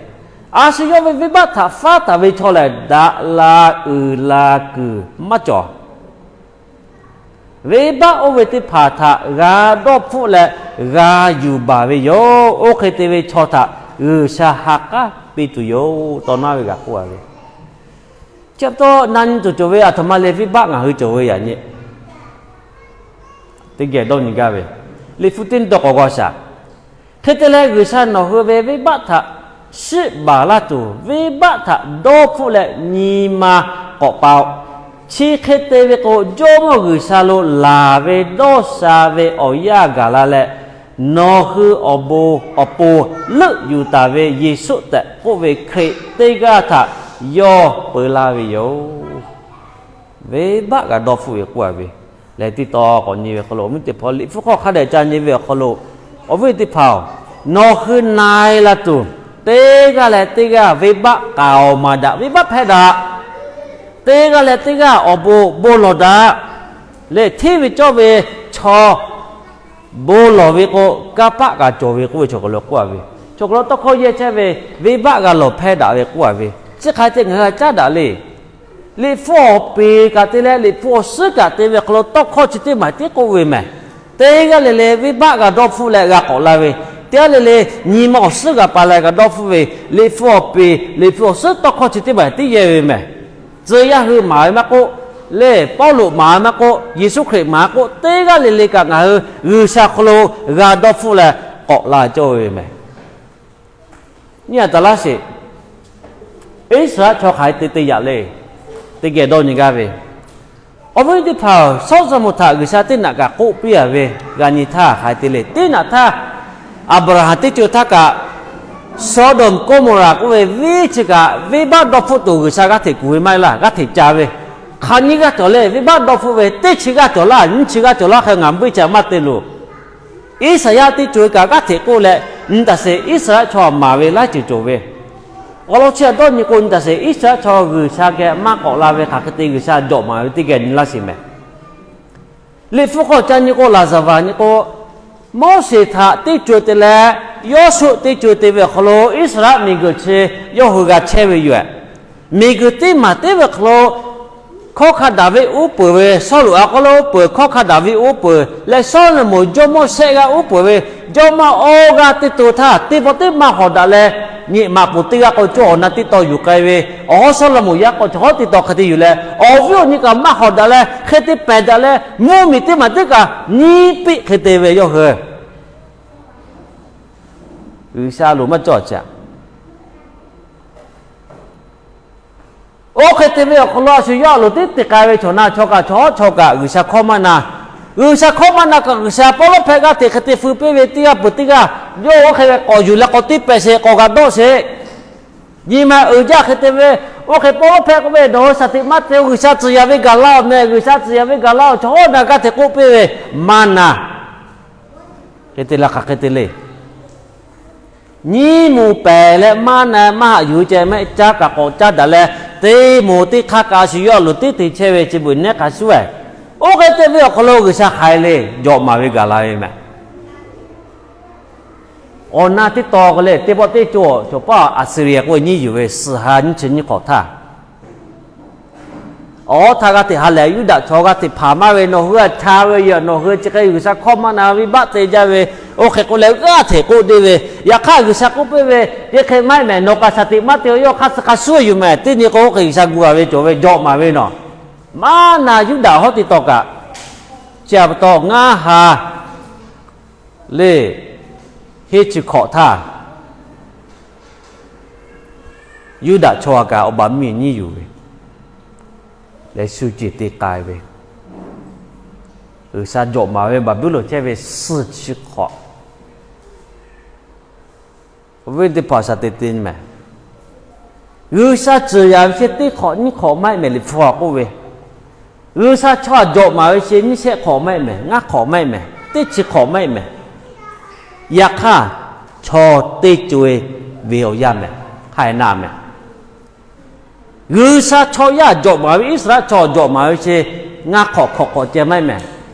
A shu yawˇ ve venˇbaˆ htaꞈ faˉ taˍ ve chaw lehˬ, daꞈ la uiˍ la kuiˬ maˇ cawˬ. Venˇbaˆ oˇ ve teˇ hpaˍ htaꞈ g'a dawˇ hpfuhˆ leh g'a yuˬ baˬ ve yoˬ. Oˇ hk'e te ve chaw htaꞈ G'uiˬsha ha k'aˉ piˇ tuˬ yoˬ. Taw naˉ ve g'a k'oˆ a ve, chi pa taw na nyi tuˬ cawˬ ve aˬ htoꞈ ma le, venˇbaˆ ngaˬ hui cawˬ ve yaꞈ nyi teˇ geh dawˇ nyi gaˇ ve, Liꞈ hpu teˇ nyi dawˇ k'awꞈ g'aw shaˍ. Hk'e te leh, G'uiˬsha nawˬ hui ve venˇbaˆ htaꞈ shiˆ baˬ laˇ tuˬ, venˇbaˆ htaꞈ dawˇ hpfuhˆ leh nyi ma k'awꞈ pa-o. Chi hk'e te ve k'o, Jawˇmawˇ G'uiˬsha lo laˬ ve dawˇ sha ve awˬ yanˇ gaˬ la leh, nawˬ hui awˬ bon awˬ pon leuˆ yuˬ taˍ ve Yeˍsuˆ tehꞈ k'oˆ ve Hkriꞈ teˇ g'aˇ htaꞈ yawˇ peu laˇ ve yoˬ. Venˇbaˆ g'a dawˇ hpfuhˆ ve k'oˆ a ve, lehˬ teˇ taw k'awꞈ nyi ve hk'aw lo, awˬ viˉ teˇ hpaˍ, Liꞈ hpu hk'aw hk'a dehꞈ ca nyi ve awˬ hk'aw lo, awˬ viˉ teˇ hpaˍ-oˬ, nawˬ hui na e la tuˬ, teˇ g'aˇ leh teˇ g'aˇ venˇbaˆ k'aoˍ maˍ daꞈ, venˇbaˆ hpehˇ daꞈ, teˇ g'aˇ leh teˇ g'aˇ awˬ bon bon lawˬ daꞈ, lehˬ hteˇ ve cawˇ ve chaw bon lawˬ ve k'o, kanˇ paˆ kaꞈ cawˬ ve k'oˆ ve chaw hk'aw lo k'oˆ a ve, chaw hk'aw lo tawˇ hkawˇ yehˇ chehˇ ve, venˇbaˆ g'a lawˬ hpehˇ daꞈ ve k'oˆ a ve, chi hk'aˬ hk'e te ngaˬ hui g'a caˉ daꞈ le. Liꞈ hpu awˬ peˍ kaꞈ te leh, Liꞈ hpu awˬ suhˉ kaꞈ te ve hk'aw lo tawˇ hkawˇ chi teˇ maˬ tiˉ k'oˆ ve mehˍ. Teˇ g'aˇ le le venˇbaˆ g'a dawˇ hpfuhˆ leh g'a k'awꞈ la ve, teˇ g'aˇ le le nyi ma awˬ suhˉ g'a pa leh g'a dawˇ hpfuhˆ ve, Liꞈ hpu awˬ peˍ, Liꞈ hpu awˬ suhˉ tawˇ hkawˇ chi teˇ maˬ tiˉ yehˇ ve mehˍ. Tcuh yaˇ hui maˍ ve maˇ k'oˆ, lehˬ Pawˇluꞈ maˍ ve maˇ k'oˆ, Yeˍsuˆ Hkriꞈ maˍ ve k'oˆ, teˇ g'aˇ le le kaꞈ ngaˬ hui G'uiˬsha hk'aw lo g'a dawˇ hpfuhˆ leh k'awꞈ la cawˇ ve mehˍ. Nyi a taˍ laˇ sheˍ. Iˉsaˍreˍlaˆ chaw hk'aˬ hk'e te te yaꞈ le. Teˇ geh dawˇ nyi gaˇ ve, awˬ viˉ teˇ hpaˍ-oˬ, Sawˉlaꞈmonˍ htaꞈ G'uiˬsha teˇ naꞈ kaꞈ k'oˆ piˇ a ve, g'a nyi htaˇ hk'aˬ hk'e te le. Teˇ naꞈ htaˇ, Aˍbraˍhanˍ teˇ co htaˇ kaꞈ, Sawˉdonˍ Gawˇmawˍraˍ k'oˆ ve venˇ chi kaꞈ venˇbaˆ dawˇ hpfuhˆ tuˬ G'uiˬsha g'aˇ hteꞈ kuˬ ve maˇ heˆ laˇ, g'aˇ hteꞈ ca ve. Hk'aˬ nyiˇ g'aˇ cawˬ le, venˇbaˆ dawˇ hpfuhˆ ve teˇ chi g'aˇ cawˬ laˇ, nyiˇ chi g'aˇ cawˬ laˇ hk'e ngaˬ mvuhˇ iˉ chi a maˇ te loˬ. Iˉsaˍyaˆ teˇ co e kaꞈ g'aˇ hteꞈ k'oˆ leh, nyi taˍ sheˍ, Iˉsaˍreˍlaˆ chaw maˍ ve laiˉ ceuˬ cawˬ ve. Awˬ lawn chi a dawˇ nyi k'o, nyi taˍ sheˍ, Iˉsaˍreˍlaˆ chaw G'uiˬsha geh maˇ k'awꞈ la ve hk'aˬ hk'e te G'uiˬsha jawꞈ maˍ ve teˇ geh nyi laˇ sheˍ mehˍ. Liꞈ hpu hk'aw ca nyi k'o, laˍzaˍvaˍ nyi k'o, Moˉseˍ htaꞈ teˇ co e te leh, Yawˇsuˆ teˇ co e te ve awˬ hk'aw lo Iˉsaˍreˍlaˆ miˬguiˬ chi yawˇ hui g'a chehˇ ve yoˬ. Miˬguiˬ teˇ maˬ teˇ ve awˬ hk'aw lo, hkawˇ hk'a daꞈ ve uˉ peunˍ ve, Sawˉluꞈ a k'aw lo uˉ peunˍ, hkawˇ hk'a daꞈ ve uˉ peunˍ leh, Sawˉlaꞈmonˍ jawˇmawˇ shehˆ g'aˇ uˉ peunˍ ve, jawˇmawˇ awˇ g'aˇ teˇ to htaˇ teˇ pawˆ teˇ maˇ hawꞈ daꞈ leh, nyi ma peuˬ teˇ g'aˇ k'o cawˇ awˬ na teˇ taw yuˬ k'ai ve, awˬ hawˉ Sawˉlaꞈmonˍ yaˇ k'o chaw hawˉ teˇ taw hk'e te yuˬ leh, awˬ viˉ awˬ nyi kaꞈ maˇ hawꞈ daꞈ leh hk'e te pehˬ daꞈ leh, mvuhˇmiˬ teˇ maˬ teˇ kaꞈ nyiˇ piˆ hk'e te ve yawˇ hui G'uiˬsha loˍ maˇ cawˇ a. Oˇ hk'e te ve awˬ hk'aw lo a shu yawˇ a loˍ teˉ te k'ai ve chaw na chaw kaꞈ chaw hawˉ chaw kaꞈ G'uiˬsha hkawˇ maˇ na. G'uiˬsha hkawˇ maˇ na kaꞈ G'uiˬsha pawˇ lawˉ hpehꞈ g'aˇ hteꞈ hk'e te feu piˇ ve teˇ g'aˇ peuˬ teˇ g'aˇ, yawˇ oˇ hk'e ve k'awꞈ yuˬ leh k'awꞈ teˇ pehˍ sheˍ k'awꞈ g'a dawˆ sheˍ. Nyi ma uiˍ jaˇ hk'e te ve, oˇ hk'e pawˇ lawˉ hpehꞈ k'oˆ ve, nawˬ hui shaˍ tiꞈ maˇ te-o, G'uiˬsha tcuh yaꞈ ve gaˬ laˇ-oˬ mehˍ, G'uiˬsha tcuh yaꞈ ve gaˬ laˇ-oˬ, chaw hawˉ na g'aˇ hteꞈ k'oˆ piˇ ve, maˇ na. Hk'e te leh hk'aˬ hk'e te le. Nyiˇ moˍ pehˍ leh maˇ na maˇ haꞈ yuˬ ceh mehˆ caˇ kaꞈ k'awꞈ caˇ daꞈ leh, teˇ moˍ teˇ hk'aˇ kaꞈ a shu yawˇ a loˍ teˉ te chehˇ ve chi beuꞈ nehˉ hk'a shuˉ ve. Oˇ hk'e te ve awˬ hk'aw lo G'uiˬsha hk'aˬ hk'e le jawꞈ maˍ ve gaˬ la ve mehˍ. Awˬ na teˇ taw k'o leh teˇ pawˆ teˇ co cawˬ paˇ Aˍsuˍriˍ k'oˆ ve nyiˇ yuˬ ve suhˍ ha nyiˇ chi nyiˇ hk'awꞈ htaˇ, awˬ hawˉ htaˇ g'aˇ hteꞈ ha lehˬ, Yuˇdaꞈ chaw g'aˇ hteꞈ hpanˍ maˇ ve, nawˬ hui a cha ve yoˬ, nawˬ hui chi hk'e G'uiˬsha hkawˇ maˇ na, venˇbaˆ te jaˇ ve, oˇ hk'e k'oˆ leh g'aˇ hteꞈ k'oˆ deˇ ve. Yaꞈ hk'aˇ G'uiˬsha k'oˆ piˇ ve, teˇ hk'e maˇ heˆ mehˍ, nawˬ kaꞈ shaˍ tiꞈ maˇ te-o, yawˇ hk'aˇ suh hk'a shuˉ yuˬ mehˍ. Teˇ nyi k'o oˇ hk'e G'uiˬsha gu a ve cawˬ ve jawꞈ maˍ ve nawˬ, maˇ na Yuˇdaꞈ hawˉ teˇ taw kaꞈ, chi a pa taw ngaˇ ha le, henˇ chi hkawꞈ htaˇ, Yuˇdaꞈ chaw a kaꞈ awˬ baˬ miˬ nyiˇ yuˬ ve leh shu ceˬ te k'ai ve, G'uiˬsha jawꞈ maˍ ve Baˍbuˍlonˍ chehˇ ve suhˍ chi hk'awꞈ, awˬ viˉ teˇ hpaˍ shaˍ te te mehˍ. G'uiˬsha tcuh yaꞈ ve chi teˇ hk'awꞈ nyiˇ hk'awꞈ maˇ heˆ mehˍ, Liꞈ hpu a k'oˆ ve, G'uiˬsha chaw a jawꞈ maˍ ve chi nyiˇ shehˆ hk'awꞈ maˇ heˆ mehˍ, ngaˇ hk'awꞈ maˇ heˆ mehˍ, teˇ chi hk'awꞈ maˇ heˆ mehˍ. Yaꞈ hk'aˇ, chaw teˇ co e ve awˬ yanˇ mehˍ, hk'aˬ hk'e na mehˍ. G'uiˬsha chaw yaˇ jawꞈ maˍ ve, Iˉsaˍreˍlaˆ chaw jawꞈ maˍ ve chi ngaˇ hk'awꞈ hk'awꞈ hk'awꞈ ceh maˇ heˆ mehˍ.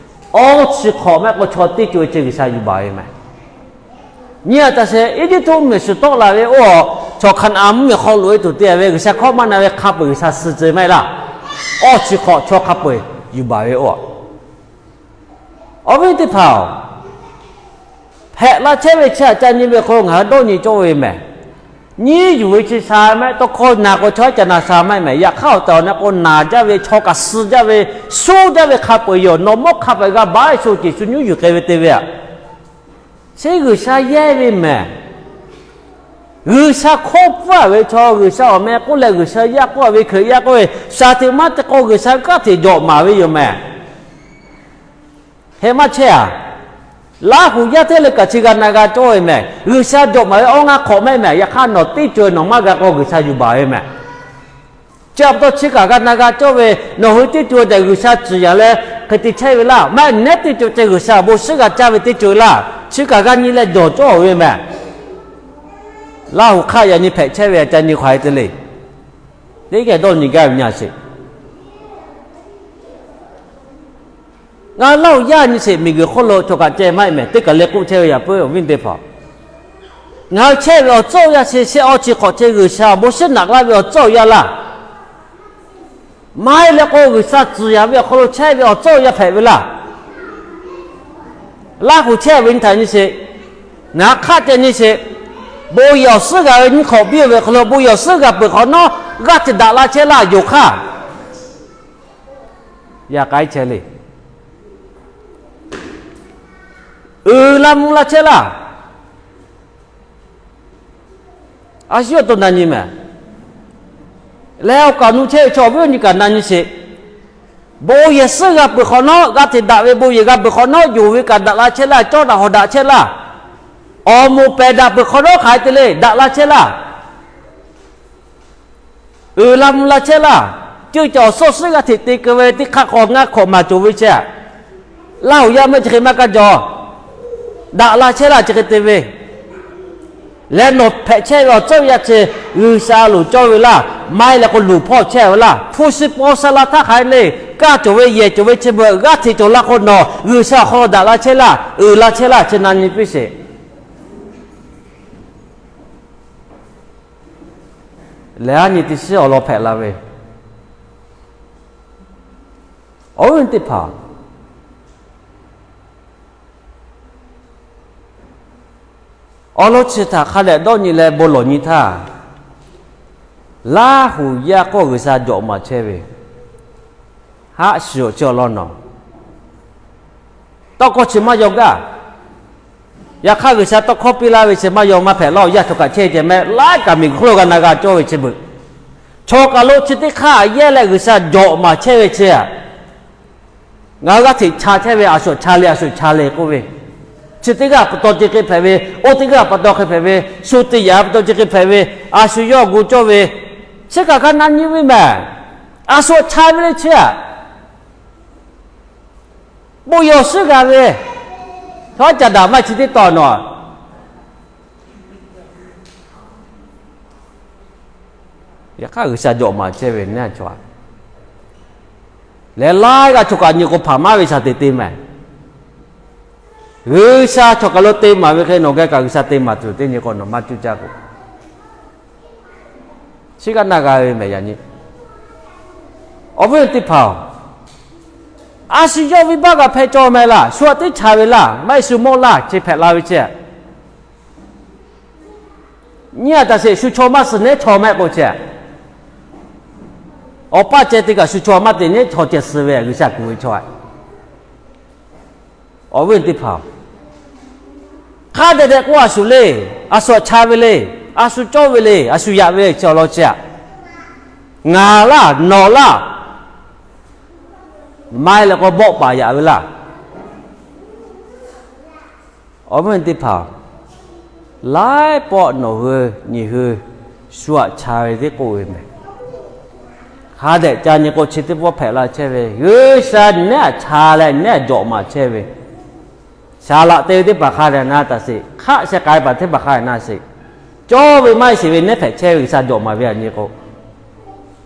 Awˇ chi hk'awꞈ maˇ heˆ k'o chaw teˇ co e ceh G'uiˬsha yuˬ baˬ ve mehˍ. Nyi a taꞈ sheˍ, Eˇjiˇtuꞈ mvuhˇmiˬ shuˍ tawˆ la ve oˇ, Chaw Hkaˍnanˍ mvuhˇmiˬ hk'aw loꞈ e tuˬ te ve G'uiˬsha hkawˇ maˇ na ve hk'a peu-eˬ G'uiˬsha suh tcuh maˇ heˆ laˇ. Awˇ chi hk'awꞈ chaw hk'a peu-eˬ yuˬ baˬ ve oˇ. Awˬ viˉ teˇ hpaˍ-oˬ, hpehꞈ la chehˇ ve chi htaꞈ ca nyi ve hk'aw lo ngaˬ hui dawˇ nyi cawˇ ve mehˬ. Nyiˉ yuˬ ve chi sha maˇ heˆ, tawˇ hkawˇ naˬ k'o chaw haˉ ca naˬ sha maˇ heˆ mehˬ. Yaꞈ hk'aˇ awˬ tehˬ awˬ na k'o naˬ jaˇ ve, chaw kaꞈ suh jaˇ ve, suhˉ jaˇ ve hk'a peu-eˬ yoˬ. Nawˬ mawˇ hk'a peu-eˬ g'a baˬ-e sho ceˬ shu nyiˉ yuˬ k'ai ve te ve aꞈ. Chi G'uiˬsha yehˇ ve mehˬ. G'uiˬsha hkawˇ pfuhˇ-a ve chaw, G'uiˬsha awˬ meh k'oˆ leh G'uiˬsha yaˇ k'oˆ-a ve Hkriꞈ yaˇ k'oˆ ve, shaˍ tiꞈ maˇ te k'o G'uiˬsha g'aˇ hteꞈ jawꞈ maˍ ve yoˬ mehˬ. Hk'e maˇ chehˇ-a. Laˇ huˍ yaˇ hteˇ leh kaꞈ chi g'a na g'a cawˇ ve mehˬ. G'uiˬsha jawꞈ maˍ ve awˇ ngaˇ hk'awꞈ maˇ heˆ mehˬ. Yaꞈ hk'aˇ nawˬ teˇ co-e nawˬ maˇ g'a k'o G'uiˬsha yuˬ baˬ ve mehˬ. Chi pa taw chi kaꞈ g'a na g'a cawˇ ve, nawˬ hui teˇ co-e tehꞈ G'uiˬsha tcuhˍ yaꞈ leh hk'e te chehˇ ve laˇ. Maˇ heˆ nehˉ teˇ co-e tehꞈ G'uiˬsha awˬ bon shiˉ g'a caˇ ve teˇ co-e laˇ. Chi kaꞈ g'a nyi leh jawˬ cawˇ ve mehˬ. Laˇ huˍ hk'aˆ yaꞈ nyi hpehꞈ chehˇ ve aꞈ ca nyi hk'aˬ hk'e te le. Teˇ geh dawˇ nyi gaˇ ve nyi sheˍ. Ngaˬ Laˇ huˍ yaˇ nyi sheˍ, miˬguiˬ hk'oˆ lo chaw kaꞈ ceh maˇ heˆ mehˬ. Teˇ kaˬ leh k'oˆ chehˇ ve yaꞈ puiˉ awˬ viˉ teˇ hpaˍ, ngaˬ hui chehˇ ve awˬ tcuhˉ awˬ yanˇ chi shehˆ awˇ chi hk'awꞈ chehˇ G'uiˬsha awˬ bon shiˉ naꞈ laˇ ve awˬ tcuhˉ awˬ yanˇ laˇ. Maˇ heˆ leh k'o G'uiˬsha tcuhˍ yaꞈ ve awˬ hk'aw lo chehˇ ve awˬ tcuhˉ awˬ yanˇ hpehꞈ ve laˇ. Laˇ huˍ chehˇ ve nyi htaꞈ nyi sheˍ. Ngaˬ hk'aˆ ceh nyi sheˍ. Bon yehˬ awˬ suhˉ g'a ve nyiˇ hk'awꞈ biˇ ve awˬ hk'aw lo bon yehˬ awˬ suhˉ g'a peuˬ hk'awꞈ nawˉ g'aˇ hteꞈ daꞈ la chehˇ laˇ yoˬ hk'aˇ. Yaꞈ k'ai chehˇ le. Uiˍ la mvuh la chehˇ laˇ. A shu yawˇ to na nyi mehˬ. Leh awˬ kaˍ nu chehˇ ve chaw awˬ viˉ awˬ nyi kaꞈ na nyi sheˍ. Bon yehˬ suhˉ g'a peuˬ hk'awꞈ nawˉ, g'aˇ hteꞈ daꞈ ve bon yehˬ g'a peuˬ hk'awꞈ nawˉ, yonˍ ve kaꞈ daꞈ la chehˇ laˇ, cawˇ daꞈ hawˍ daꞈ chehˇ laˇ. Awˬ moˍ pehˬ daꞈ peuˬ hk'awꞈ nawˉ hk'aˬ hk'e te le, daꞈ la chehˇ laˇ. Uiˍ la mvuh la chehˇ laˇ. Ceuˇ caˬ awˬ suhˉ suhˉ g'aˇ hteꞈ te keu ve teˇ hk'aˆ hk'aw ngaˇ hk'awꞈ maˍ cawˬ ve chehˇ. Laˇ huˍ yaˇ meuˇ chi hk'e maˇ kaˇ jaw. Daꞈ la chehˇ laˇ chi hk'e te ve. Leh nawˬ hpehꞈ chehˇ ve awˬ tcuhˉ awˬ yanˇ chi G'uiˬsha loˍ cawˇ ve laˇ. Maˇ heˆ leh k'o luˬ hpawˇ chehˇ ve laˇ. Hpu shi paw sha la htaˇ hk'aˬ hk'e le. Kaˇ cawˬ ve yehˬ cawˬ ve chi beuꞈ g'aˇ hteꞈ cawˬ la k'o nawˬ G'uiˬsha awˬ hk'aw lo daꞈ la chehˇ laˇ, uiˍ la chehˇ laˇ chi na nyi piˇ sheˍ. Lehˬ a nyi teˇ shiˉ awˬ lawn hpehꞈ la ve awˬ viˉ teˇ hpaˍ, awˬ lawn chi htaꞈ hk'a dehꞈ dawˇ nyi leh bon lawˬ nyi htaˇ, Laˇ huˍ yaˇ k'oˆ G'uiˬsha jawꞈ maˍ chehˇ ve haˆ shiˍ awˬ chi awˬ lawn nawˬ tawˇ hkawˇ chi maˇ yaw gaˇ. Yaꞈ hk'aˇ G'uiˬsha tawˇ hkawˇ piˇ laˇ ve chi maˇ yaw maˇ hpehꞈ laˇ. Awˬ yaˇ chaw kaꞈ chehˇ ceh mehˆ laiˉ kaꞈ miˬguiˬ hk'oˆ lo g'a na g'a cawˇ ve chi beuꞈ, chaw kaˬ lo chi teˇ hk'aˇ yehˇ leh G'uiˬsha jawꞈ maˍ chehˇ ve chi aꞈ, ngaˬ hui g'aˇ hteꞈ cha chehˇ ve a shuˍ cha le, a shuˍ cha le k'oˆ ve, chi teˇ g'aˇ pa taw chi hk'e hpehꞈ ve, oˇ teˇ g'aˇ pa taw hk'e hpehꞈ ve, shu te yaꞈ pa taw chi hk'e hpehꞈ ve, a shu yawˇ gu cawˇ ve, chi kaꞈ g'a na nyi ve mehˬ. A shuˍ cha ve le chi aꞈ, bon yehˬ awˬ suhˉ g'a ve, chaw haˉ ca daꞈ maˇ chi teˇ taw nawˬ Yaꞈ hk'aˇ G'uiˬsha jawꞈ maˍ chehˇ ve neˇ chaw aꞈ, lehˬ laiˉ g'aˇ chaw kaꞈ nyi k'o hpaˍ maˇ ve shaˍ teꞈ te mehˬ. G'uiˬsha chaw kaˬ lo te maˍ ve hk'e nawˬ geh kaꞈ G'uiˬsha te maˍ tuˬ teˇ nyi k'o nawˬ maˇ cuˇ caˇ k'o, chi g'aˇ na g'a ve mehˬ yaꞈ nyi. Awˬ viˉ teˇ hpaˍ-oˬ, a shu yawˇ venˇbaˆ g'a hpehˇ cawˇ mehˆ laˇ, shu aꞈ teˇ cha ve laˇ, maˇ heˆ shu mawˇ laˇ chi hpehꞈ la ve chi, nyiˇ aꞈ taˍ sheˍ shu chaw maˇ suh nehˉ chaw mehˆ k'o chehˇ. Awˬ paˇ ceh teˇ kaꞈ shu chaw maˇ te nehˉ chaw ceh suh ve G'uiˬsha kuˬ ve chaw aꞈ. Awˬ viˉ teˇ hpaˍ-oˬ, hk'a dehꞈ dehꞈ k'oˆ a shu le, a shu aꞈ cha ve le, a shu cawˇ ve le, a shu yaꞈ ve le chi awˬ lawn chi aꞈ, ngaˬ laˇ nawˬ laˇ, maˇ heˆ leh k'o bawˆ paˍ yaꞈ ve laˇ. Awˬ viˉ teˇ hpaˍ, laiˉ pawˆ nawˬ hui nyi hui shu aꞈ cha ve teˇ k'oˆ ve mehˬ. Hk'a dehꞈ ca nyi k'o chi teˇ pawˆ hpehꞈ la chehˇ ve, G'uiˬsha nehˉ aꞈ cha leh nehˉ aꞈ jawꞈ maˍ chehˇ ve, shaˍ laꞈ te ve teˇ hpaˍ hk'a dehꞈ na taˍ sheˍ, hk'aˆ sheh k'ai paˍ teˇ hpaˍ hk'a dehꞈ na sheˍ, cawˇ ve maˇ heˆ sheˍ ve nehˉ hpehꞈ chehˇ ve G'uiˬsha jawꞈ maˍ ve aꞈ nyi k'o,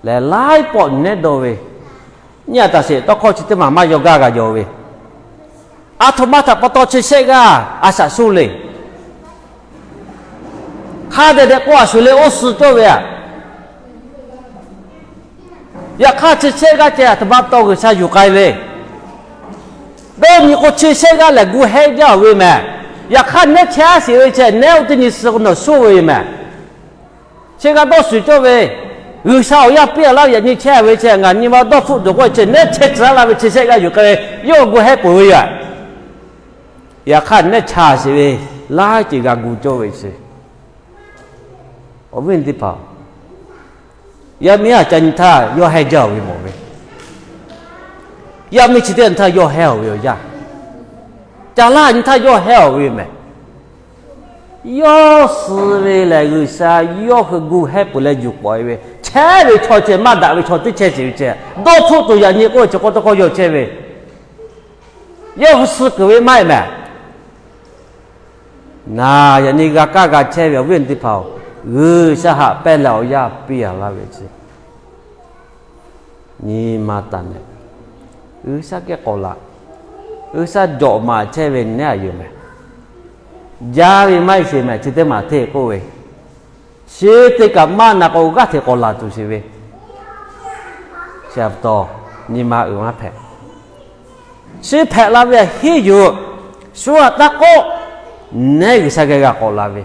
lehˬ laiˉ pawˆ nehˉ dawˇ ve, nyiˇ aꞈ taˍ sheˍ tawˇ hkawˇ chi teˇ maˬ maˇ yaw gaˇ g'a yaw ve, aˬ htoꞈ ma htaꞈ pa taw chi shehˆ g'aˇ a shaꞈ shuˇ le. Hk'a dehꞈ dehꞈ k'oˆ a shuˍ le, oˇ suh cawˇ ve aꞈ. Yaꞈ hk'aˇ chi shehˆ g'aˇ ceh aˬ htoꞈ ma taw G'uiˬsha yuˬ k'ai ve. Dawˇ nyi k'o chi shehˆ g'aˇ lehˬ gu hehˉ jaˇ ve mehˬ. Yaꞈ hk'aˇ nehˉ chehˇ a sheˍ ve chi nehˉ oˇ teˇ nyi suh k'o nawˬ shoˇ ve yoˬ mehˬ. Chi g'a dawˇ shuˍ cawˇ ve, G'uiˬsha awˬ yaˇ piˇ a laˇ ve yaꞈ nyi chehˇ ve chi ngaˬ nyi ma dawˇ hpfuhˆ tuˬ k'oˆ ve chi nehˉ chehˇ tcuh laˇ ve chi shehˆ g'aˇ yuˬ k'ai ve, yawˇ gu hehˉ peuˬ ve yoˬ. Yaꞈ hk'aˇ nehˉ chehˇ a sheˍ ve laiˉ ceuˬ g'a gu cawˇ ve chi, awˬ viˉ teˇ hpaˍ, yaˇ miˇ aˬ ca nyi htaˇ yawˇ hehˉ jaˇ ve mawˬ ve, yaˇ miˇ chi teˇ nyi htaˇ yawˇ hehˉ a ve awˬ yanˇ, ca laˇ nyi htaˇ yawˇ hehˉ a ve mehˬ. Yawˇ suh ve lehˬ G'uiˬsha yawˇ hui gu hehˉ peuˬ leh yuˬ k'awꞈ e ve, chehˇ ve chaw ceh maˇ daꞈ ve chaw teˇ chehˇ sheˍ ve ceh, dawˇ hpfuhˆ tuˬ yaꞈ nyi k'oˆ ve chi k'o tawˇ hkawˇ yawˇ chehˇ ve, yawˇ hui suh kuiˬ ve maˇ heˆ mehˬ. Naˬ yaꞈ nyi g'a kaˇ g'a chehˇ ve awˬ viˉ awˬ nyi teˇ hpaˍ-oˬ, G'uiˬsha haꞈ pehnˇ leh awˬ yaˇ piˇ a laˇ ve chi nyi ma taˍ nehˬ, G'uiˬsha geh k'awꞈ laꞈ. G'uiˬsha jawꞈ maˍ chehˇ ve nehˉ a yoˬ mehˬ. Jaˇ ve maˇ heˆ sheˍ mehˬ, chi teˇ maˬ hteˇ k'oˆ ve, chi teˇ kaꞈ maˇ na k'o g'aˇ hteꞈ k'awꞈ laˬ tuˬ sheˍ ve, chi pa taw nyi ma uiˍ maˇ hpehꞈ. Chi hpehꞈ la ve aꞈ henˉ yuˬ, shu aꞈ taˇ k'oˆ, nehˉ G'uiˬsha geh g'a k'awꞈ la ve,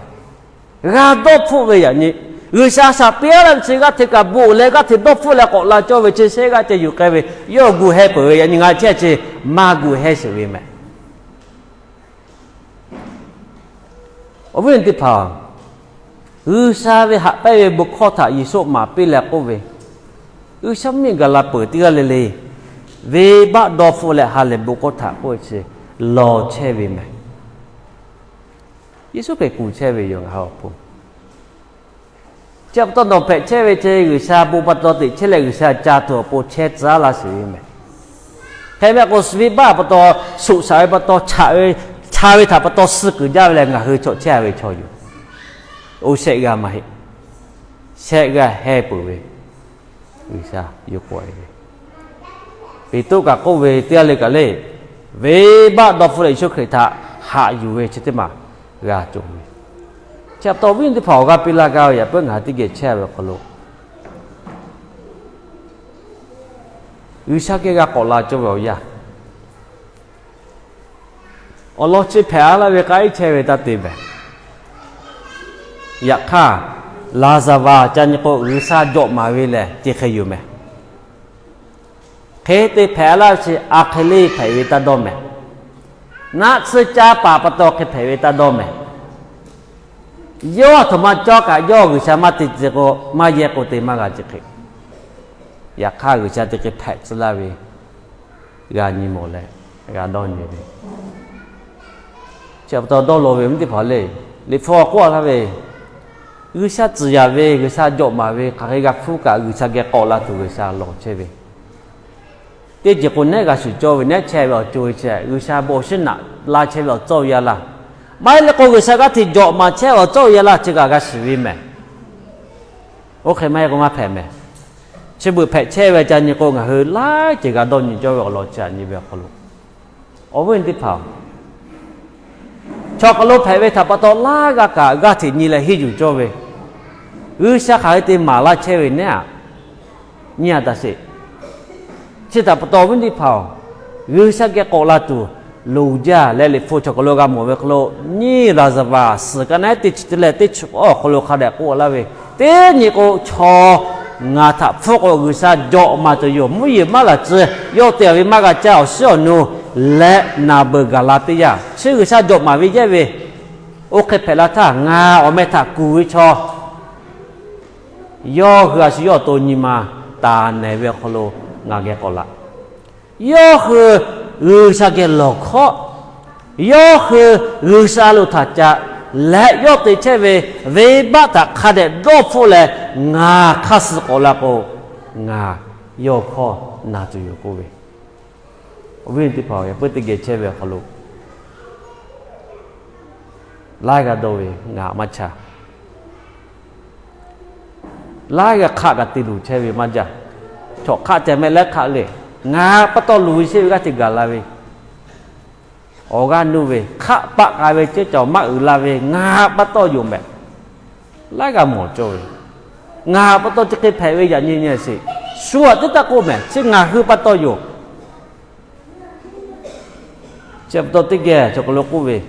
g'a dawˇ hpfuhˆ ve yaꞈ nyi, G'uiˬsha shaˍ piˇ laˇ ve chi g'aˇ hteꞈ kaꞈ bvuhꞈ leh g'aˇ hteꞈ dawˇ hpfuhˆ leh k'awꞈ la cawˇ ve chi shehˆ g'aˇ ceh yuˬ k'ai ve, yawˇ gu hehˉ peuˬ ve yaꞈ nyi ngaˬ chehˇ chi maˇ gu hehˉ sheˍ ve mehˬ. Awˬ viˉ teˇ hpaˍ, G'uiˬsha ve haꞈ pehnˇ ve bon hkawˇ htaꞈ Yeˍsuˆ maˍ piˇ leh k'oˆ ve, G'uiˬsha mvuhˇmiˬ gaˬ la peuˬ teˇ g'aˇ le le, venˇbaˆ dawˇ hpfuhˆ leh ha lehˬ bon hkawˇ htaꞈ k'oˆ ve chi lawˬ chehˇ ve mehˬ. Yeˍsuˆ Hkriꞈ kuˬ chehˇ ve yoˬ ngaˬ hui awˬ pon. Chi pa taw nawˬ hpehꞈ chehˇ ve chi G'uiˬsha bon pa taw teꞈ chehˇ leh G'uiˬsha ca tuˬ awˬ pon chehˇ tcuh laˇ sheˍ ve mehˬ. Hk'e mehˆ k'o, suhˍ venˇbaˆ pa taw, shoꞈ shaˍ ve pa taw, chaꞈ ve, cha ve htaꞈ pa taw suh kuiˬ jaˇ ve leh ngaˬ hui chaw chehˇ ve chaw yoˬ. Oˇ shehˆ g'aˇ maˇ heˆ. Shehˆ g'aˇ hehˉ peuˬ ve G'uiˬsha yoˬ k'oˆ ve. Peˍtruˆ kaꞈ k'oˆ ve teˇ g'aˇ le kaꞈ le, venˇbaˆ dawˇ hpfuhˆ leh Yeˍsuˆ Hkriꞈ htaꞈ haꞈ yuˬ ve chi teˇ maˬ g'a cawˬ ve. Chi pa taw awˬ viˉ teˇ hpaˍ awˬ g'aˇ piˇ laˇ gaˇ ve yaꞈ puiˉ ngaˬ hui teˇ geh chehˇ ve awˬ hk'aw lo G'uiˬsha geh g'a k'awꞈ la cawˇ ve awˬ yanˇ, awˬ lawn chi hpehꞈ a laˇ ve k'ai chehˇ ve taˇ te mehˬ. Yaꞈ hk'aˇ, Laˍzaˍvaˍ ca nyi k'o G'uiˬsha jawꞈ maˍ ve lehˬ te hk'e yoˬ mehˬ. Hk'e te hpehꞈ a laˇ ve chi a hk'e le hpehꞈ ve taˇ dawˇ mehˬ. Naˆ tsuhˇ caˇ paˍ pa taw hk'e hpehꞈ ve taˇ dawˇ mehˬ. Yawˇ aˬ htoꞈ ma cawˇ kaꞈ yawˇ G'uiˬsha maˇ te tcuh k'o, maˇ yehˇ k'o te maˇ g'a ce hk'e. Yaꞈ hk'aˇ G'uiˬsha te hk'e hpehꞈ tcuh laˇ ve g'a nyi mawˬ leh g'a dawˇ nyi ve. Chi pa taw dawˇ law ve awˬ viˉ teˇ hpaˍ le, Liꞈ hpu k'oˆ a laˇ ve, G'uiˬsha tcuhˍ yaˍ ve, G'uiˬsha jawꞈ maˍ ve hk'aˬ hk'e g'a hpuˇ kaꞈ G'uiˬsha geh k'awꞈ la tuˬ G'uiˬsha lawˬ chehˇ ve. Teˇ ceuˬ k'o nehˉ g'a shuˍ cawˇ ve, nehˉ chehˇ ve awˬ co-e chehˇ, G'uiˬsha bon awˬ shiˉ naꞈ la chehˇ ve awˬ cawˇ yaˇ laˇ. Maˇ heˆ le k'o G'uiˬsha g'aˇ hteꞈ jawꞈ maˍ chehˇ ve awˬ cawˇ yaˇ laˇ chi kaꞈ g'a shiˍ ve mehˬ. Oˇ hk'e maˇ heˆ k'o maˇ hpehꞈ mehˬ. Chi beuꞈ hpehꞈ chehˇ ve ca nyi k'o ngaˬ hui laiˉ ceuˬ g'a dawˇ nyi cawˇ ve awˬ lawn chi aꞈ nyi ve awˬ hk'aw lo, awˬ viˉ teˇ hpaˍ-oˬ, chaw hk'aw lo hpehꞈ ve htaꞈ pa taw laiˉ g'aˇ kaꞈ g'aˇ hteꞈ nyi leh henˇ yuˬ cawˇ ve, G'uiˬsha hk'aˬ hk'e te maˍ laˇ chehˇ ve nehˉ aꞈ, nyi a taˍ sheˍ. Chi htaꞈ pa taw awˬ viˉ teˇ hpaˍ-oˬ, G'uiˬsha geh k'awꞈ la tuˬ loˍ jaˇ leh Liꞈ hpu chaw hk'aw lo g'a mawˬ ve hk'aw lo, nyiˇ Laˍzaˍvaˍ suhˍ ka naˆ ehˉ teˇ chi teˇ leh teˇ chi awˬ hk'aw lo hk'a dehꞈ k'oˆ laˇ ve, teˇ nyi k'o chaw ngaˬ htaꞈ hpfuhˇ k'o G'uiˬsha jawꞈ maˍ tuˬ yoˬ, mvuhˇ yeˬ maˇ laˬ tcuh, yawˇ te ve maˇ g'a caˇ awˬ shiˉ awˬ nu leh naˬ beuˬ gaˬ la teˇ yanˇ, chi G'uiˬsha jawꞈ maˍ ve yehˇ ve, oˇ hk'e hpehꞈ la htaˇ ngaˬ awˬ meh htaꞈ kuˬ ve chaw yawˇ hui a shu yawˇ awˬ to nyi ma taˍ nehˬ ve awˬ hk'aw lo ngaˬ geh k'awꞈ laꞈ. Yawˇ hui G'uiˬsha geh lawˬ hkawˉ, yawˇ hui G'uiˬsha lo htaꞈ ca leh yawˇ te chehˇ ve venˇbaˆ htaꞈ hk'a dehꞈ dawˇ hpfuhˆ leh ngaˬ hk'aˇ suh k'awꞈ la k'o, ngaˬ yawˇ hkawˇ na tuˬ yoˬ k'oˆ ve. Awˬ viˉ teˇ hpaˍ-oˬ, yaꞈ puiˉ teˇ geh chehˇ ve awˬ hk'aw lo laiˉ g'a dawˇ ve ngaˬ maˇ chaˇ. Laiˉ g'a hk'aˆ kaꞈ te luˬ chehˇ ve maˇ jaˇ. Chaw hk'aˆ ceh mehˆ leh hk'aˆ le, ngaˬ pa taw luˬ ve sheˆ ve g'aˇ hteꞈ gaˬ la ve, awˬ g'aˇ nuˇ ve hk'aˆ paˆ k'ai ve ceh cawˬ maˇ uiˍ la ve ngaˬ pa taw yoˬ mehˬ. laiˉ g'a mawˬ cawˇ ve. Ngaˬ pa taw chi hk'e hpehꞈ ve yaꞈ nyi nyi sheˍ. Shu aꞈ teˇ taˆ k'oˆ mehˍ, chi ngaˬ hui pa taw yoˬ. Chi pa taw teˇ geh chaw hk'aw lo k'oˆ ve,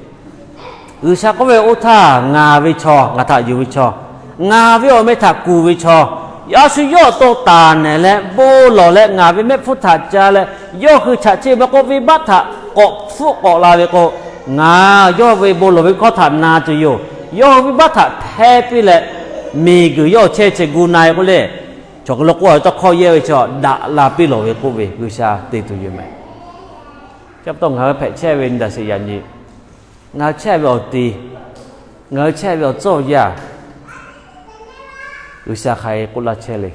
G'uiˬsha k'oˆ ve, Oˇ htaˇ ngaˬ ve chaw, ngaˬ htaꞈ yuˬ ve chaw, ngaˬ ve awˬ meh htaꞈ kuˬ ve chaw, a shu yawˇ awˬ to taˍ nehˬ leh bon lawˬ leh ngaˬ ve mehˆ hpfuhˇ htaꞈ ca leh, yawˇ hui chaꞈ cheˇ ve k'o, venˇbaˆ htaꞈ k'awꞈ hpfuhˆ k'awꞈ la ve k'o, ngaˬ yawˇ ve bon lawˬ ve hkawˇ htaꞈ na tuˬ yoˬ. Yawˇ hui venˇbaˆ htaꞈ hpehˇ piˇ leh, miˬguiˬ yawˇ chehˇ chehˇ gu na e k'oˆ le. Chaw hk'aw lo k'oˆ a ve tawˇ hkawˇ yehˇ ve chaw daꞈ la piˇ lawˬ ve k'oˆ ve G'uiˬsha te tuˬ yoˬ mehˍ. Chi pa taw ngaˬ hui hpehꞈ chehˇ ve nyi daꞈ sheˍ yaꞈ nyi, ngaˬ hui chehˇ ve awˬ te, ngaˬ hui chehˇ ve awˬ tcuhˇ awˬ yaˇ, G'uiˬsha hk'aˬ hk'e k'oˆ laˇ chehˇ le.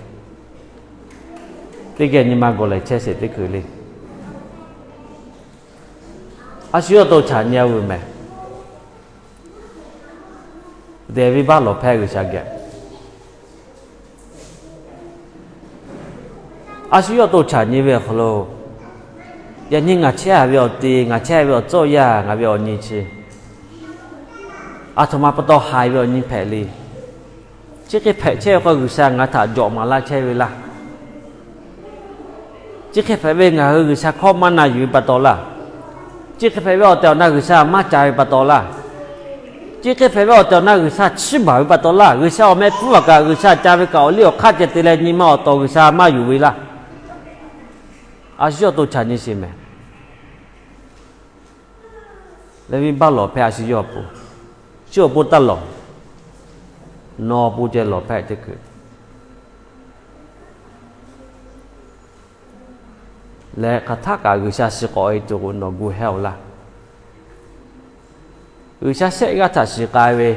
Teˇ geh nyi ma gawˬ lehˬ chehˇ sheˍ teˇ hkui le. A shu yawˇ awˬ to chaꞈ nyi a vuiˬ mehˍ. Dehˬ venˇbaˆ lawˬ hpehˇ G'uiˬsha geh. A shu yawˇ awˬ to chaꞈ nyi ve awˬ hk'aw lo, yaꞈ nyi ngaˬ chehˇ ve awˬ te, ngaˬ chehˇ ve awˬ tcuhˇ awˬ yaˇ, ngaˬ ve awˬ nyi chi, aˬ htoꞈ ma pa taw haiˬ ve awˬ nyi hpehꞈ le. Chi hk'e hpehꞈ chehˇ ve k'o, G'uiˬsha ngaˬ htaꞈ jawꞈ maˍ laˇ chehˇ ve laˇ. Chi hk'e hpehꞈ ve ngaˬ hui G'uiˬsha hkawˇ maˇ na yuˬ ve pa taw laˇ. Chi hk'e hpehꞈ ve awˬ tehˬ awˬ na G'uiˬsha maˇ ca ve pa taw laˇ. Chi hk'e hpehꞈ ve awˬ tehˬ awˬ na G'uiˬsha chiˇ baˬ ve pa taw laˇ. G'uiˬsha awˬ meh hpfuhˇ a kaꞈ, G'uiˬsha ca ve kaꞈ awˬ liˇ awˬ hk'aˇ ceh te leh nyi ma awˬ tawˍ G'uiˬsha maˇ yuˬ ve laˇ. A shu yawˇ awˬ to chaꞈ nyi sheˍ mehˍ. Leh venˇbaˆ lawˬ hpehˇ a shu yawˇ awˬ pon, shu awˬ pon taˇ lawˬ, nawˬ awˬ pon ceh lawˬ hpehˇ teˇ hkui leh hk'aˬ htaˆ kaꞈ G'uiˬsha shiˍ k'awꞈ e tuˬ k'o nawˬ gu hehˉ-oˬ laˇ. G'uiˬsha shehˆ g'aˇ htaꞈ shiˍ k'ai ve,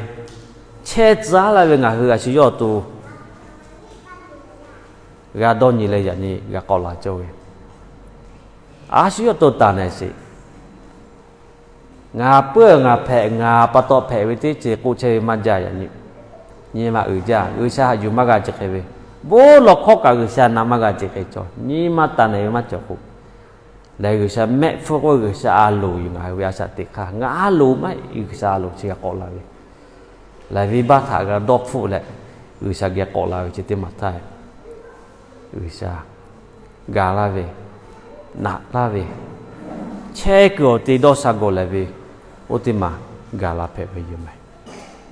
chehˇ tcuh laˇ ve ngaˬ hui a shu yawˇ awˬ to g'a dawˇ nyi leh yaꞈ nyi g'a k'awꞈ laˬ cawˇ ve, a shu yawˇ awˬ to taˍ nehˬ sheˍ. Ngaˬ puiˉ ngaˬ hpehꞈ, ngaˬ pa taw hpehꞈ ve teˇ ceuˬ k'oˆ chehˇ ve maˇ jaˇ yaꞈ nyi. Nyi ma uiˍ jaˇ. G'uiˬsha haꞈ yuˬ maˇ g'a ce hk'e ve, bon lawˬ hkawˇ kaꞈ G'uiˬsha na maˇ g'a ce hk'e cawˬ. Nyi ma taˍ nehˬ ve maˇ cawˬ k'o, lehˬ G'uiˬsha mehˆ hpfuhˇ k'oˆ G'uiˬsha a loˍ yoˬ. Ngaˬ hui ve a shaꞈ teꞈ hk'aˇ ngaˬ a loˍ maˇ heˆ. G'uiˬsha a loˍ chi g'a k'awꞈ la ve, lehˬ venˇbaˆ htaꞈ g'a dawˇ hpfuhˆ leh, G'uiˬsha geh k'awꞈ la ve chi teˇ maˬ htaˇ, G'uiˬsha gaˬ laˇ ve, naꞈ laˇ ve, chehˇ kuiˬ awˬ te dawˇ sha gawˬ lehˬ ve, oˇ teˇ maˬ gaˬ la hpehꞈ ve yoˬ mehˍ.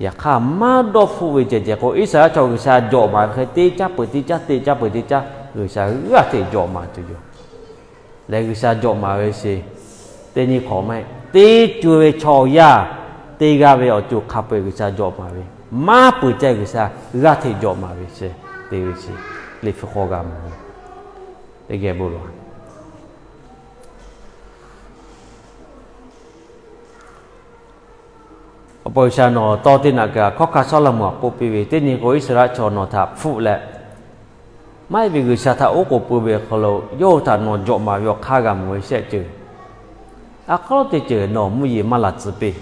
Yaꞈ hk'aˇ maˇ dawˇ hpfuhˆ ve ceh ceh k'o, Iˉsaˍreˍlaˆ chaw G'uiˬsha jawꞈ maˍ ve hk'e teˇ caˉ peuˬ teˇ caˉ, teˇ caˉ peuˬ teˇ caˉ, G'uiˬsha g'aˇ hteꞈ jawꞈ maˍ tuˬ yoˬ. Lehˬ G'uiˬsha jawꞈ maˍ ve sheˍ. Teˇ nyi hk'awꞈ maˇ heˆ. Teˇ co e ve chaw yaˇ teˇ g'aˇ ve awˬ co hk'a peu-eˬ G'uiˬsha jawꞈ maˍ ve, maˇ peuˬ ceh G'uiˬsha g'aˇ hteꞈ jawꞈ maˍ ve sheˍ. Te ve sheˍ. Liꞈ hpu hk'aw g'a mawˬ ve teˇ geh bon lawˬ. Awˬ pa G'uiˬsha nawˬ tawˇ teˇ naꞈ kaꞈ hkawˇ hkanˇ Sawˉlaꞈmonˍ k'oˆ piˇ ve, teˇ nyi k'o Iˉsaˍreˍlaˆ chaw nawˬ htaꞈ hpfuhˆ leh, maˇ heˆ ve G'uiˬsha htaꞈ oˉ k'oˍ pui ve awˬ hk'aw lo yawˇ hui htaꞈ nawˬ jawꞈ maˍ ve awˬ hk'aˇ g'a mawˬ ve shehˆ ceuˬ. A hk'aw lo teˇ ceuˬ nawˬ mvuhˇ yeˬ maˇ laˬ tcuh piˇ.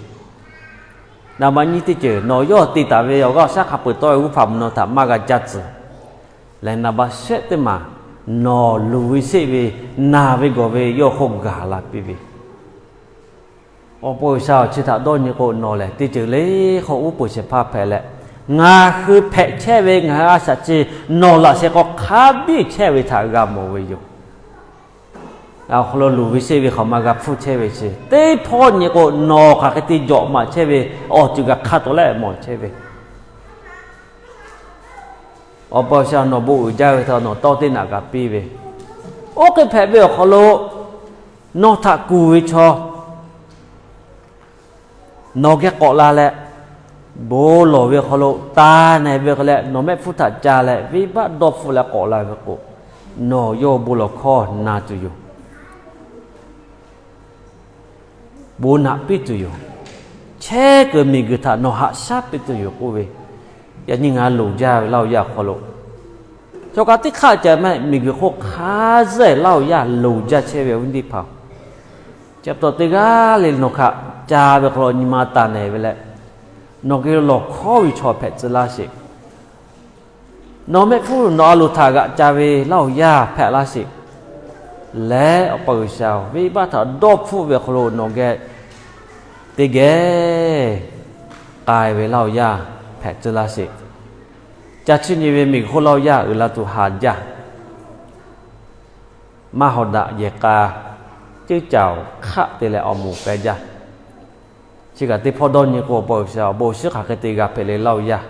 Naˍ baꞈ nyi teˇ ceuˬ nawˬ yawˇ te taˍ ve awˬ g'aˇ awˬ shaˉ hk'a peu-eˬ tawˆ ve g'uˇ hpaꞈ mvuhˇ naw htaꞈ maˇ g'a caˇ tcuh. Lehˬ naˍ baꞈ shehˆ teˇ maˬ nawˬ luˬ ve seˆ ve, naˬ ve gawˬ ve yawˇ hk'oˆ gaˬ la piˇ ve Awˬ pa G'uiˬsha awˬ chi htaꞈ dawˇ nyi k'o, nawˬ lehˬ teˇ ceuˬ le hk'aw uˉ peunˍ shehˍ hpaˇ hpehꞈ leh, ngaˬ hui hpehꞈ chehˇ ve ngaˬ hui a shaꞈ chi nawˬ laꞈ sheh k'aw hk'a biˇ chehˇ ve htaꞈ g'a mawˬ ve yoˬ. Awˬ hk'aw lo luˬ ve seˆ ve hk'awꞈ ma g'a hpfuhˇ chehˇ ve chi teˇ hpawˇ nyi k'o, nawˬ hk'aˬ hk'e te jawꞈ maˍ chehˇ ve, awˬ ceuˬ kaꞈ hk'a tawˍ leh mawˬ chehˇ ve Awˬ pa G'uiˬsha nawˬ bon uiˍ jaˇ ve htaꞈ nawˬ tawˇ teˇ naꞈ kaꞈ piˇ ve, oˇ hk'e hpehꞈ ve awˬ hk'aw lo nawˬ htaꞈ kuˬ ve chaw nawˬ geh k'awꞈ la leh, bon lawˬ ve awˬ hk'aw lo taˍ nehˬ ve hk'e leh nawˬ mehˆ hpfuhˇ htaꞈ ca leh venˇbaˆ dawˇ hpfuhˆ leh k'awꞈ la ve k'o, nawˬ yawˇ bon lawˬ hkawˇ na tuˬ yoˬ. Bon naꞈ piˇ tuˬ yoˬ. Chehˇ kuiˬ miˬguiˬ htaꞈ nawˬ haꞈ shaˉ piˇ tuˬ yoˬ k'oˆ ve, yaꞈ nyi ngaˬ loˍ jaˇ ve Laˇ huˍ yaˇ awˬ hk'aw lo, chaw kaꞈ teˇ hk'aˆ ca maˇ heˆ, miˬguiˬ hk'oˆ hk'a zuhˆ Laˇ huˍ yaˇ loˍ jaˇ chehˇ ve awˬ viˉ teˇ hpaˍ-oˬ. Chi pa taw teˇ g'aˇ le nawˬ htaꞈ ca ve hk'aw lo nyi ma taˍ nehˬ ve leh, nawˬ geh lawˬ hkawˉ ve chaw hpehꞈ tcuh laˇ sheˍ. Nawˬ mehˆ hpfuhˇ nawˬ a loˍ htaꞈ g'aꞈ ca ve Laˇ huˍ yaˇ hpehꞈ laˇ sheˍ. Leh Awˬ pa G'uiˬsha-oˬ, venˇbaˆ htaꞈ dawˇ hpfuhˆ ve awˬ hk'aw lo nawˬ geh teˇ geh k'ai ve Laˇ huˍ yaˇ hpehꞈ tcuh laˇ sheˍ. Ca chiˇ nyi ve miˬguiˬ hk'oˆ Laˇ huˍ yaˇ uiˍ la tuˬ haˍ jaˇ. Maˇ hawˍ daꞈ yehˬ k'a ceuˉ caoˬ hk'aˆ te leh awˬ moˍ pehˇ jaˇ. Chi kaꞈ teˇ hpawˇ dawˇ nyi k'o, awˬ pa G'uiˬsha awˬ bon awˬ shinˉ hk'aˬ hk'e te g'a hpehꞈ le Laˇ huˍ yaˇ.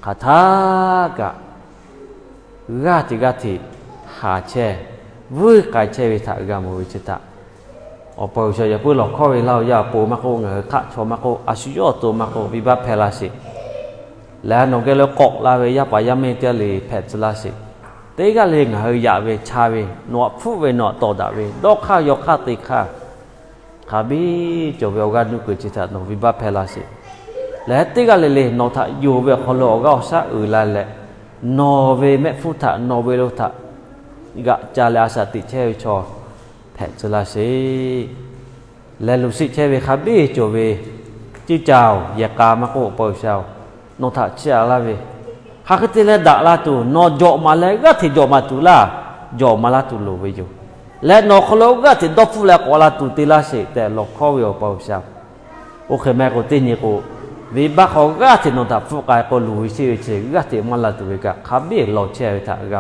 Hk'aˬ htaˇ kaꞈ g'aˇ hteꞈ g'aˇ hteꞈ haˍ chehˇ, vuiˇ k'ai chehˇ ve htaꞈ g'a mawˬ ve chi htaꞈ, awˬ pa G'uiˬsha yaꞈ puiˉ lawˬ hkawˇ ve Laˇ huˍ yaˇ awˬ pon maˇ k'oˆ, ngaˬ hui hk'aˆ chaw maˇ k'oˆ, a shu yawˇ awˬ to maˇ k'oˆ, venˇbaˆ hpehˇ laˇ sheˍ. Lehˬ nawˬ geh lo k'awꞈ la ve yaˇ paˍ yaˇ miˇ teˇ g'aˇ le hpehꞈ tcuh laˇ sheˍ. Teˇ g'aˇ le ngaˬ hui yaꞈ ve chaˇ ve, nawˬ htaꞈ hpfuhˆ ve, nawˬ htaꞈ tawˍ daꞈ ve, dawˇ hk'aˇ yawˇ hk'aˇ te hk'aˇ, hk'a biˇ cawˬ ve awˬ g'aˇ nuˇ kuiˬ chi htaꞈ nawˬ venˇbaˆ hpehˇ laˇ sheˍ. Lehˬ teˇ g'aˇ le le nawˬ htaꞈ yonˍ ve awˬ hk'aw lo awˬ g'aˇ awˬ shaˉ uiˍ la leh, nawˬ ve mehˆ hpfuhˇ htaꞈ nawˬ ve lo htaꞈ g'aꞈ ca leh a shaꞈ teꞈ chehˇ ve chaw hpehꞈ tcuh laˇ sheˍ. Leh luˬ sheˆ chehˇ ve hk'a biˇ cawˬ ve ceuˉ caoˬ yehˬ k'a maˇ k'oˆ, awˬ pa G'uiˬsha-oˬ, nawˬ htaꞈ chiˇ aꞈ laˇ ve, hk'aˬ hk'e te leh daꞈ la tuˬ, nawˬ jawꞈ maˍ leh g'aˇ hteꞈ jawꞈ maˍ tuˬ laˇ, jawꞈ maˍ laˇ tuˬ loˍ ve yoˬ. Leh nawˬ awˬ hk'aw lo g'aˇ hteꞈ dawˇ hpfuhˆ leh k'awꞈ la tuˬ te laˇ sheˍ tehꞈ lawˬ hkawˇ ve awˬ pa G'uiˬsha. Oˇ hk'e maˇ heˆ k'o teˇ nyi k'o, venˇbaˆ hk'aw g'aˇ hteꞈ nawˬ htaꞈ hpfuhˆ k'ai k'o, luˬ ve sheˆ ve chi g'aˇ hteꞈ maˇ la tuˬ ve kaꞈ hk'a biˇ lawˬ chehˇ ve htaꞈ g'a